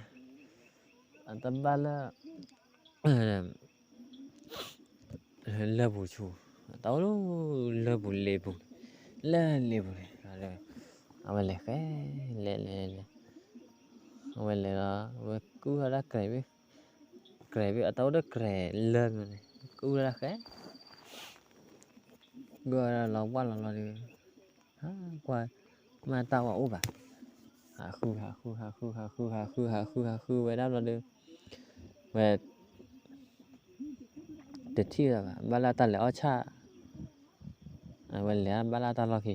အတၢ်ဘၣ်လၢ လၢၢ်ပူၤဆူၣ်, တၢ်အိၣ်လၢလၢၢ်ပူၤလ့ပူၤ, လၢၢ်လ့ပူၤန့ၣ်, အဝဲလဲၤဃဲ, လဲၤလဲၤလဲၤ, အဝဲလဲၤလီၤ အဝဲကူၣ်ထီၣ်ဒၣ်ကြဲးဘ့ၣ်, ကြဲးဘ့ၣ် အတၢ်အိၣ်ဒီးကြဲးလၢၢ်န့ၣ် ကူၣ်ထီၣ်ဒၣ်ဃဲ ဂီၢ်လီၤဝၣ်လီၤလီၤဒီး, ကွၢ်, မ့ၢ်တၢ်ဝဲအိၣ်ဘၣ်, ဟးဃု ဟးဃု ဟးဃု ဟးဃု ဟးဃု ဟးဃု ဟးဃုဝဲဒၣ်ဘျီဒီး, ဝဲ, တထံၣ်လၢၤဘၣ် ဘၣ်လၢတၢ်လဲၤအီၣ်ဆၣ်, အဝဲလဲၤဘၣ်လၢတၢ်လီၢ်ခံ,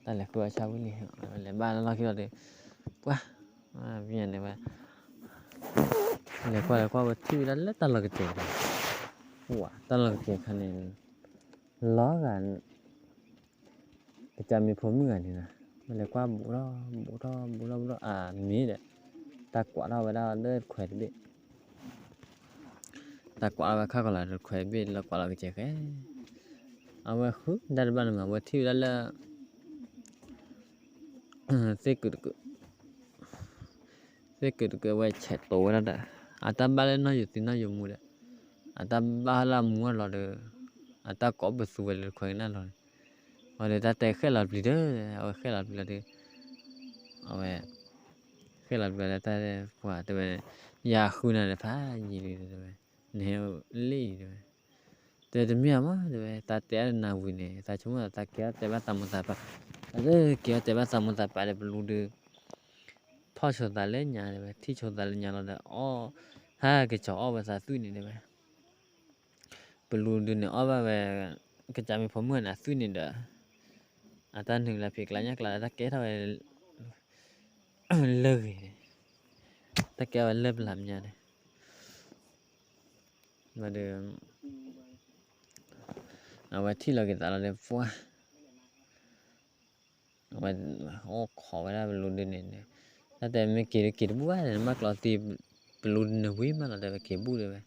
တၢ်လဲၤဃုအီၣ်ဆၣ်ဝံၤလံ အဝဲလဲၤဘၣ်လၢလီၢ်ခံလီၤဒီး, ပှၤ, မ့ၢ်န့ၣ်ဝဲ, လဲၤကွၢ်လဲၤကွၢ်ဝဲထံၣ်ဝဲဒၣ်လၢတၢ်လီၢ်ကစဲၤ, တၢ်လီၢ်ကစဲၤခါန့ၣ်, လီၤဂာ် ကစၢ်မ့ၢ်ဖိမုၣ်ဂၤန့ၣ်, ဝဲလဲၤကွၢ်ဘူးထီၣ် ဘူးထီၣ် ဘူးထီၣ် ဘူးထီၣ် အမ့ၢ်ဒီး, တၢ်ကွးထီၣ်ဝဲဒၣ်လၢတခွဲးတဘ့ၣ်, တၢ်ကွးထီၣ်ဝဲခါကီးလၢတခွဲးတဘ့ၣ် လၢကွးလီၤကစဲၤဃဲ, အဝဲဃုဒၣ်တဘၣ်န့ၣ်မး အဝဲထံၣ်ဝဲဒၣ်လၢ သ့ၣ်ကုာ်တကုာ်, သ့ၣ်ကုာ်တကုာ်ဝဲဆဲးတိၤဝဲဒၣ်ဒီး, အတၢ်ဘၣ်လၢနီၢ်ယိၤသံနီၢ်ယိၤမူဒီး, အတၢ်ဘၣ်လၢအမူအလီၤဒီး, အတၢ်ကိးပသူဝဲလၢတခွဲးကနၣ်လီၤန့ၣ်, ဝံၤဒီးတၢ်တဲဃဲၣ်လီၤပျံၤဒီး, အဝဲဃဲၣ်လီၤပျံၤလီၤဒီး, အဝဲ, ဃဲၣ်လီၤပျံၤလီၤဒီးတၢ်, ပှၤတဲဝဲ, ယဃုနၤဒီးဖးယံာ်လံတဲဝဲ, နဟဲလံတဲဝဲ တဲတမ့ၢ်အမးတဲဝဲ သးတဲအါနၤဝံၤန့ၣ် သးဆိကမိၣ်သးကဲထီၣ်တဲဘၣ်သးမိၢ်သးပၢ်, သးကဲထီၣ်တဲဘၣ်သးမိၢ်သးပၢ်ဒီး ပလူဒုး, ဖီၣ်ဆိသးလၢညါတဲဝဲ ထံၣ်ဆိသးလၢညါလီၤဒီး အီၣ်, ဟဲက့ၤကၠီအီၣ်ဝဲသးသွံၣ်န့ၣ်တဲဝဲ, ပလူဒုးန့ၣ်အီၣ်ဘၣ်ဝဲ, ကစၢ်မ့ၢ်ဖိမုၣ်န့ၣ်အသွံၣ်န့ၣ်ဒီး, အတၢ်နုာ်လၢဖံးကျါညၣ်ကျါ တၢ်ကဲထီၣ်ဝဲ လၢၢ်ဂ့ၤန့ၣ်, တၢ်ကဲဝဲလၢၢ်ပလၤမၠါန့ၣ်, ဒီး, အဝဲထံၣ်လီၤက့ၤသးလီၤဒီးပှၢ်, အဝဲအိၣ်ခိးဝဲဒၣ်ပလူဒုန့ၣ်, တၢ်တဲမ့ၢ်က့ၤက့ၤတဘူၣ်ဘၣ် နဘၣ်ကျီသံ, ပလူဒုန့ၣ်ဝံၤမးလီၤဒီး ပက့ၤဘူၣ်တဲဝဲ,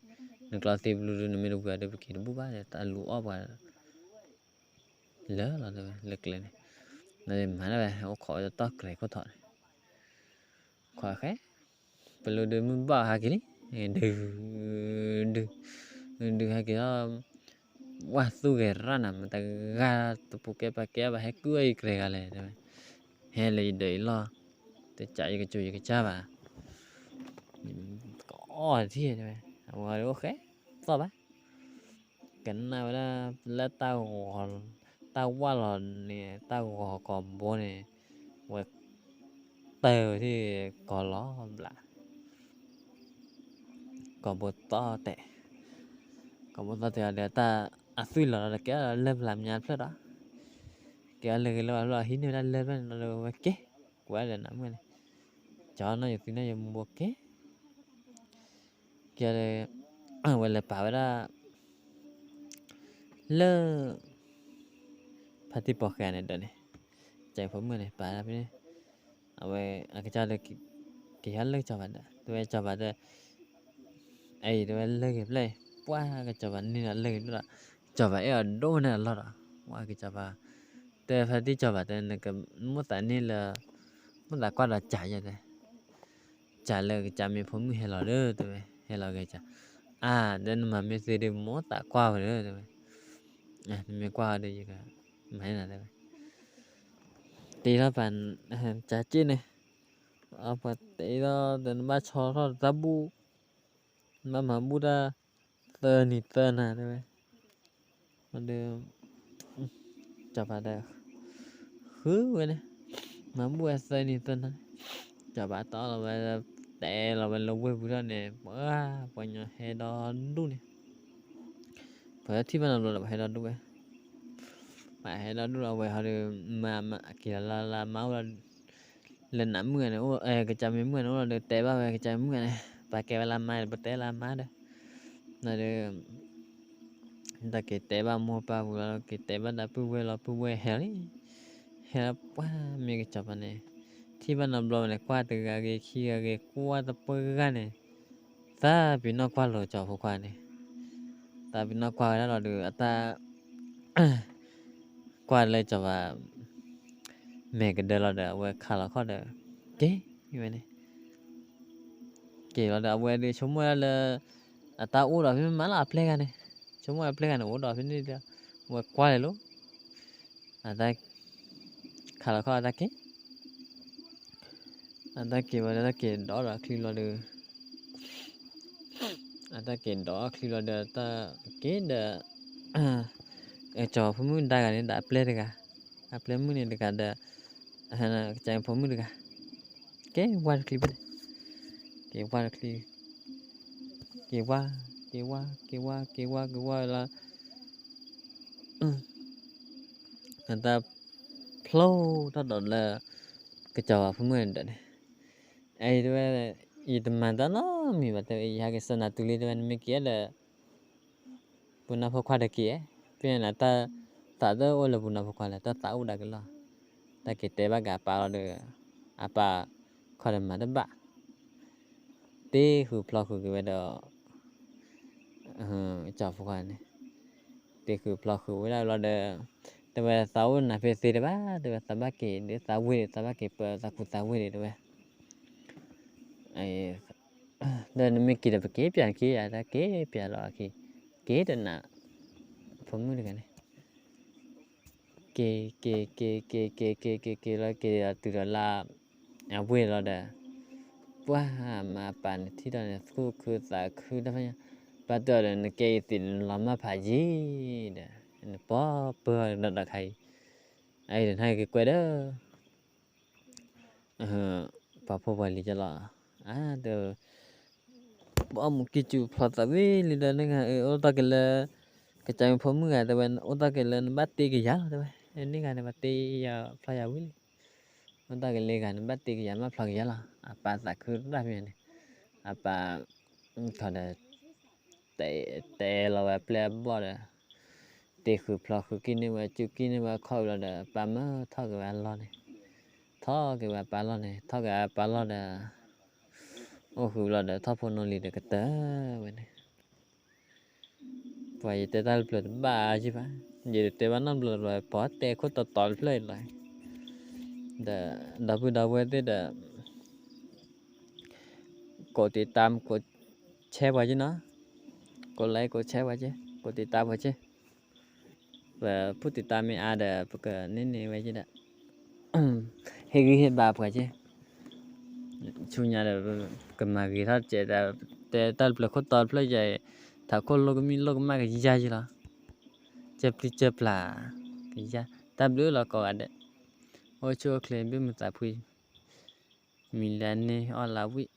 နကျီသံပလူဒုန့ၣ်မ့ၢ်တဝံၤဒီး ပက့ၤတဘူၣ်ဘၣ်ဒီး တၢ်လူၤအီၣ်ပှၤ လၢာ်လီၤတဲဝဲ လၢကျဲန့ၣ်, မၤဒၣ်ဝဲ အိၣ်ခိးဝဲတတီၢ်ကြဲးခိၣ်ထီၣ်န့ၣ်, ခိးဃဲ, ပလူဒုမုၢ်ဘၣ်ဟဲက့ၤလံ, ဒု, ဒု, ဒုဟဲက့ၤလီၤ, ဝါသူၣ်ဂဲၤရၣ်နၤ မတၤဂၤတပူၤကဲပာ်ကဲဘၣ် ဟဲကုၢ်အီၣ်ယကြဲးဂၤလဲၣ်တဲဝဲ, ဟဲလၢယဒၢးအံၤလီၤ, တကးယကစူးယကစၢ်ဘၣ်, ကအီၣ်ထံၣ်တဲဝဲ, အဝဲအိၣ်ဃဲ, သီၣ်ဘၣ် ကနၣ်ဝဲဒၣ်လၢတၢ်ဂီၤ, တၢ်ဝၣ်လီၤန့ၣ် တၢ်ဂီၤကိာ်ဘိန့ၣ်, ဝဲ, တၢၢ်ဝဲထံၣ်ကိာ်လီၤဘျး, ကိာ်ဘိသီၣ်တဲာ်, ကိာ်ဘိသီၣ်တဲာ်ဒီးတၢ်, အသွံၣ်လီၤဒီးကဲလၢၢ်ပလၤမၠါတဖျၢၣ်ဒီး, ကဲလၢာ်ဂ့ၤလၢာ်ဘၣ်ဖျၢၣ် ဟံးန့ၢ်ဝဲဒၣ်လၢာ်ဖျၢၣ်န့ၣ်ဒီးဝဲက့ၤ, ကွဲးဒီးနၤမုၣ်န့ၣ်, ကၠီနီၢ်ယိၤသံနီၢ်ယိၤမူဘိက့ၤ ကဲဒီး, ဝဲလဲၤပာ်ဝဲဒၣ်, လၢ, ဖါတံၢ်ပိာ်ဃဲန့ၣ်ဒီးန့ၣ်, ကၠီဖိမုၣ်န့ၣ် ပာ်ဒၣ်ဖဲန့ၣ်, အဝဲအကစၢ်ဒီး, က့ၤဟဲလၢကၠီဘၣ်ဒီး, တဲဝဲစီၤပၤတဲ အအံၤတဲဝဲလၢဂ့ၤဖျၢၣ်အံၤ ပှၢ်ကစီၤပၤန့ၣ်ဒီးလၢဂ့ၤဖျၢၣ်ဒီး စီၤပၤအဲၣ်အီၤဒိၣ်န့ၢ်အလီၢ်ဒီး ပှၢ်ကစီၤပၤ တဲဖဲတံၢ်စီၤပၤတဲ နကမိၣ်သးန့ၢ်လၢ မိၣ်သးကွၢ်ဒီးကးယဲတဲ ကးလၢကစၢ်မ့ၢ်ဖိမုၣ်ဟဲလီၤဒီး တဲဝဲ ဟဲလီၤဂ့ၤကး အါ တဲနမၤမ့ၢ်သ့ဒီး မိၣ်သးကွၢ်ဝဲဒီး တဲဝဲ နမ့ၢ်ကွၢ်ဒီးယကမၤန့ၢ်နၤတဲဝဲ တ့ထီၣ်ပှၤ ကးက့ၣ်န့ၣ် ပှၤတဲအံၤဒီး နဘၣ်ဆီထီၣ်တၢ်ဘူၣ် နဘၣ်မၤဘူၣ်တၢ် သၢနံၤသၢနၤတဲဝဲ ဒီး စီၤပၤဒီး ဃုဝဲန့ၣ် မၤဘူၣ်ဝဲသၢနံၤသၢနၤန့ၣ် စီၤပၤတီၢ်လီၤဝဲ တဲလီၤဝဲလၢဝ့ၢ်ပူၤထီၣ်န့ၣ် ပှၤ ပှၤညီဟဲဒီဒူၣ်န့ၣ် ပှၤထံၣ်ဘၣ်နီတဘျီဒီး ပှၤဟဲဒီဒူၣ်ဝဲ ပှၤဟဲဒီဒူၣ်လီၤဝဲဟီဒီး မၤက့ၤလီၤလၢလၢမါအိၣ်လီၤ လၢနးမုၣ်ဂၤန့ၣ် ကစၢ်မ့ၢ်မုၣ်ဂၤန့ၣ်အိၣ်လီၤဒီး တဲဘၣ်ဝဲကစၢ်မ့ၢ်မုၣ်ဂၤန့ၣ် ပှၤကဲဝဲလၢမါဒီး ပတဲလၢမါဒီး ဒီး တၢ်က့ၤတဲဘၣ်မိၢ်ပၢ်ပူၤလီၤ က့ၤတဲဘၣ်တၢ်ပုၢ်ဝဲၢ်လီၤ ပုၢ်ဝဲၢ်ဟဲလံ ဟဲလီၤပှၢ်မ့ၢ်ကစီၤပၤန့ၣ် ထံၣ်ဘၣ်နီတဘျီန့ၣ် ကွၢ်တဂၤဂ့ၤခံဂၤဂ့ၤ ကွၢ်တပှဲၤဂၤန့ၣ် သးပ့ၤနီၣ်ကွၢ်လိာ်စီၤဖိခွါန့ၣ် သးပ့ၤနီၣ်ကွၢ်ဝဲဒၣ်လီၤဒီး အတၢ် ကွၢ်လၢစီၤပၤ မဲာ်ကဒၢလီၤဒီး အဝဲခးလီၤခီၣ်ဒီး က့ၤဝဲန့ၣ် က့ၤလီၤဒီး အဝဲဒုးဆိကမိၣ်ဝဲဒၣ်လၢ အတၢ်အိၣ်ဒီးဖဲမ့ၢ်မးလီၤ အပျဲၢ်ဂၤန့ၣ် ဆိကမိၣ်ဝဲအပျဲၢ်ဂၤန့ၣ် အိၣ်ဒီးဖဲန့ၣ်ဒီး အဝဲကွၢ်လဲၤလိၤ အတၢ် ခးလီၤခီၣ်အတၢ်က့ၤ အတၢ်က့ၤဝဲဒီး တၢ်က့ၤဒီးဒီးချံလီၤဒီး အတၢ်က့ၤဒီးချံလီၤဒီး တၢ်က့ၤဒီး စီၤဖိမုၣ်ဒါဂၤန့ၣ်ဒီးအပျဲၢ်တဂၤ အပျဲၢ်မုၣ်န့ၣ်တဂၤဒီး ကစၢ်ဖိမုၣ်တဂၤ က့ၤဝါတချံဖဲန့ၣ် က့ၤဝါတချံ က့ၤဝါ က့ၤဝါ က့ၤဝါ က့ၤဝါ က့ၤဝါလီၤ အတၢ်ဖျိထီၣ်ဒီးလၢ ကစီၤပၤဖိမုၣ်န့ၣ်ဒီးန့ၣ် အအံၤတဲဝဲ ယတမၤတၢ်နီတမံၤဘၣ်တဲဝဲ ယဟဲက့ၤဆှၢနၤတုၤလံတဲဝဲ နမ့ၢ်က့ၤဒီး ပနၢ်ဖိခွါတက့ၤ, ဖဲန့ၣ်နတၢ်သးတအိၣ်လၢပနၢ်ဖိခွါလၢ တၢ်သးအိၣ်ဒၣ်က့ၤလီၤ. တၢ်က့ၤတဲဘၣ်က့ၤအပၢ်လီၤဒီး အပၢ်ခီဒီးမၤတဘၣ်, တ့ဃုာ်ဖျီဃုာ်က့ၤဝဲဒီး ကၠီဖိခွါန့ၣ် တ့ဃုာ်ဖျီဃုာ်ဝဲဒၣ်လီၤဒီး တဲဝဲသးအိၣ်နၤဖဲသ့တဘၣ်, တဲဝဲသးဘၣ်က့ၤဒီးသးဝ့ၢ်ဒီး သးဘၣ်က့ၤပၢသးခူသးဝ့ၢ်ဒီး တဲဝဲ ဒီးနမ့ၢ်က့ၤဒီးပက့ၤပၠးနခံ, တၢ်က့ၤပၠးလီၤအခံ, က့ၤတနၤ, ဖိမုၣ်တဂၤန့ၣ် က့ၤ က့ၤ က့ၤ က့ၤ က့ၤ က့ၤ က့ၤ က့ၤလီၤ က့ၤဒီးတုၤဒီးလၢ အဝ့ၢ်လီၤဒီး ပှၤမၤပၢ်န့ၣ်ထံၣ်ဒီးန့ၣ် သူၣ်ခုသးခုတၢ်ဖဲညါ, ဘၣ်တဲအီၤဒီး နကဲအံၤသ့ၣ်နလီၤမၢ်ဖးယံၤဒီး နပီပၢဒီးဒီးခါအံၤ, အအံၤဒီးနက့ၤကွဲးဒီး ပှၤဖိပှၤလံၤကလီၤ, အါ ဒီး ပအီၣ်မူးကံၢ်စူၣ်ဖျီသးဝံၤလံဒီး န့ၣ်ဂၤ အိၣ်တ့ၢ်က့ၤလၢ ကစၢ်မ့ၢ်ဖိမုၣ်ဂၤ တဲဝဲ အိၣ်တ့ၢ်က့ၤလၢနဘၣ်တ့ကယၤလီၤ တဲဝဲ, န့ၣ်ဂၤန့ၣ် ပှၤတ့ယၤဖျီယၤဝံၤလံ, အိၣ်တ့ၢ်က့ၤလၢဂၤ နဘၣ်တ့ကယၤမးဖျီကယၤလီၤ, အပၢ်သးခုတၢ်ဖဲန့ၣ်, အပၢ် ထီၣ်ဒီး တဲလီၤဝဲပျဲၢ်အဘီၣ်ဒီး တ့ဃုာ်ဖျီဃုာ်ကံၢ်န့ၢ်ဝဲ စူၢ်ကံၢ်န့ၢ်ဝဲအခီၣ်ဝံၤလီၤဒီး ပၢ်မၢထီၣ်က့ၤဝဲအလီၢ်န့ၣ်, ထီၣ်က့ၤဝဲအပၢ်လီၢ်န့ၣ်, ထီၣ်က့ၤအပၢ်လီၢ်ဒီး အိၣ်ဃုာ်ဝံၤလီၤဒီး ထီၣ်ဖိနီၣ်လံၤဒီးကတၢၢ်ဝဲန့ၣ်, ပှၤယတဲတၢ်တဖျၢၣ်တဘၣ်ယံၤဘၣ်, ယတဲဘၣ်နီတဘျီတဘျီ ပှၤတဲခိၣ်တီတီတဖျၢၣ်အံၤလီၤ, ဒီး ဒီပုၢ်ဒီဝဲၢ်သ့ၣ်ဒီး ကိးတံာ်တာ် ကိး share ပှၤက့နီၤ, ကိး like ကိး share ပှၤက့, ကိးတံာ်တာ်ပှၤက့, ပဖုၣ်တံာ်တာ်မ့ၢ်အါဒီး ပကန့ၢ်န့ၢ်ဝဲက့ဒီး ဟ့ၣ်ဂံၢ်ဟ့ၣ်ဘါပှၤက့, ဆူညါဒီး ကမၤဂ့ၤထီၣ်စဲး တဲတၢ်တဖျၢၣ်ခိၣ်တီတဖျၢၣ်ယဲအံၤ, ထးခိၣ်လိၣ်ကမံၣ်လိၣ်ကမၣ်ကယါယံၤလီၤ, ကၢပျံၤကၢပျၢ်ကယါ, တၢ်ဘျုးလီၤကိးဂၤဒဲး, အိၣ်ဆူၣ်အိၣ်ချ့ဘ့ၣ်မုာ်သးဖှံ, မံၤလၢန့ၢ်အီၣ်လၢဝံၣ်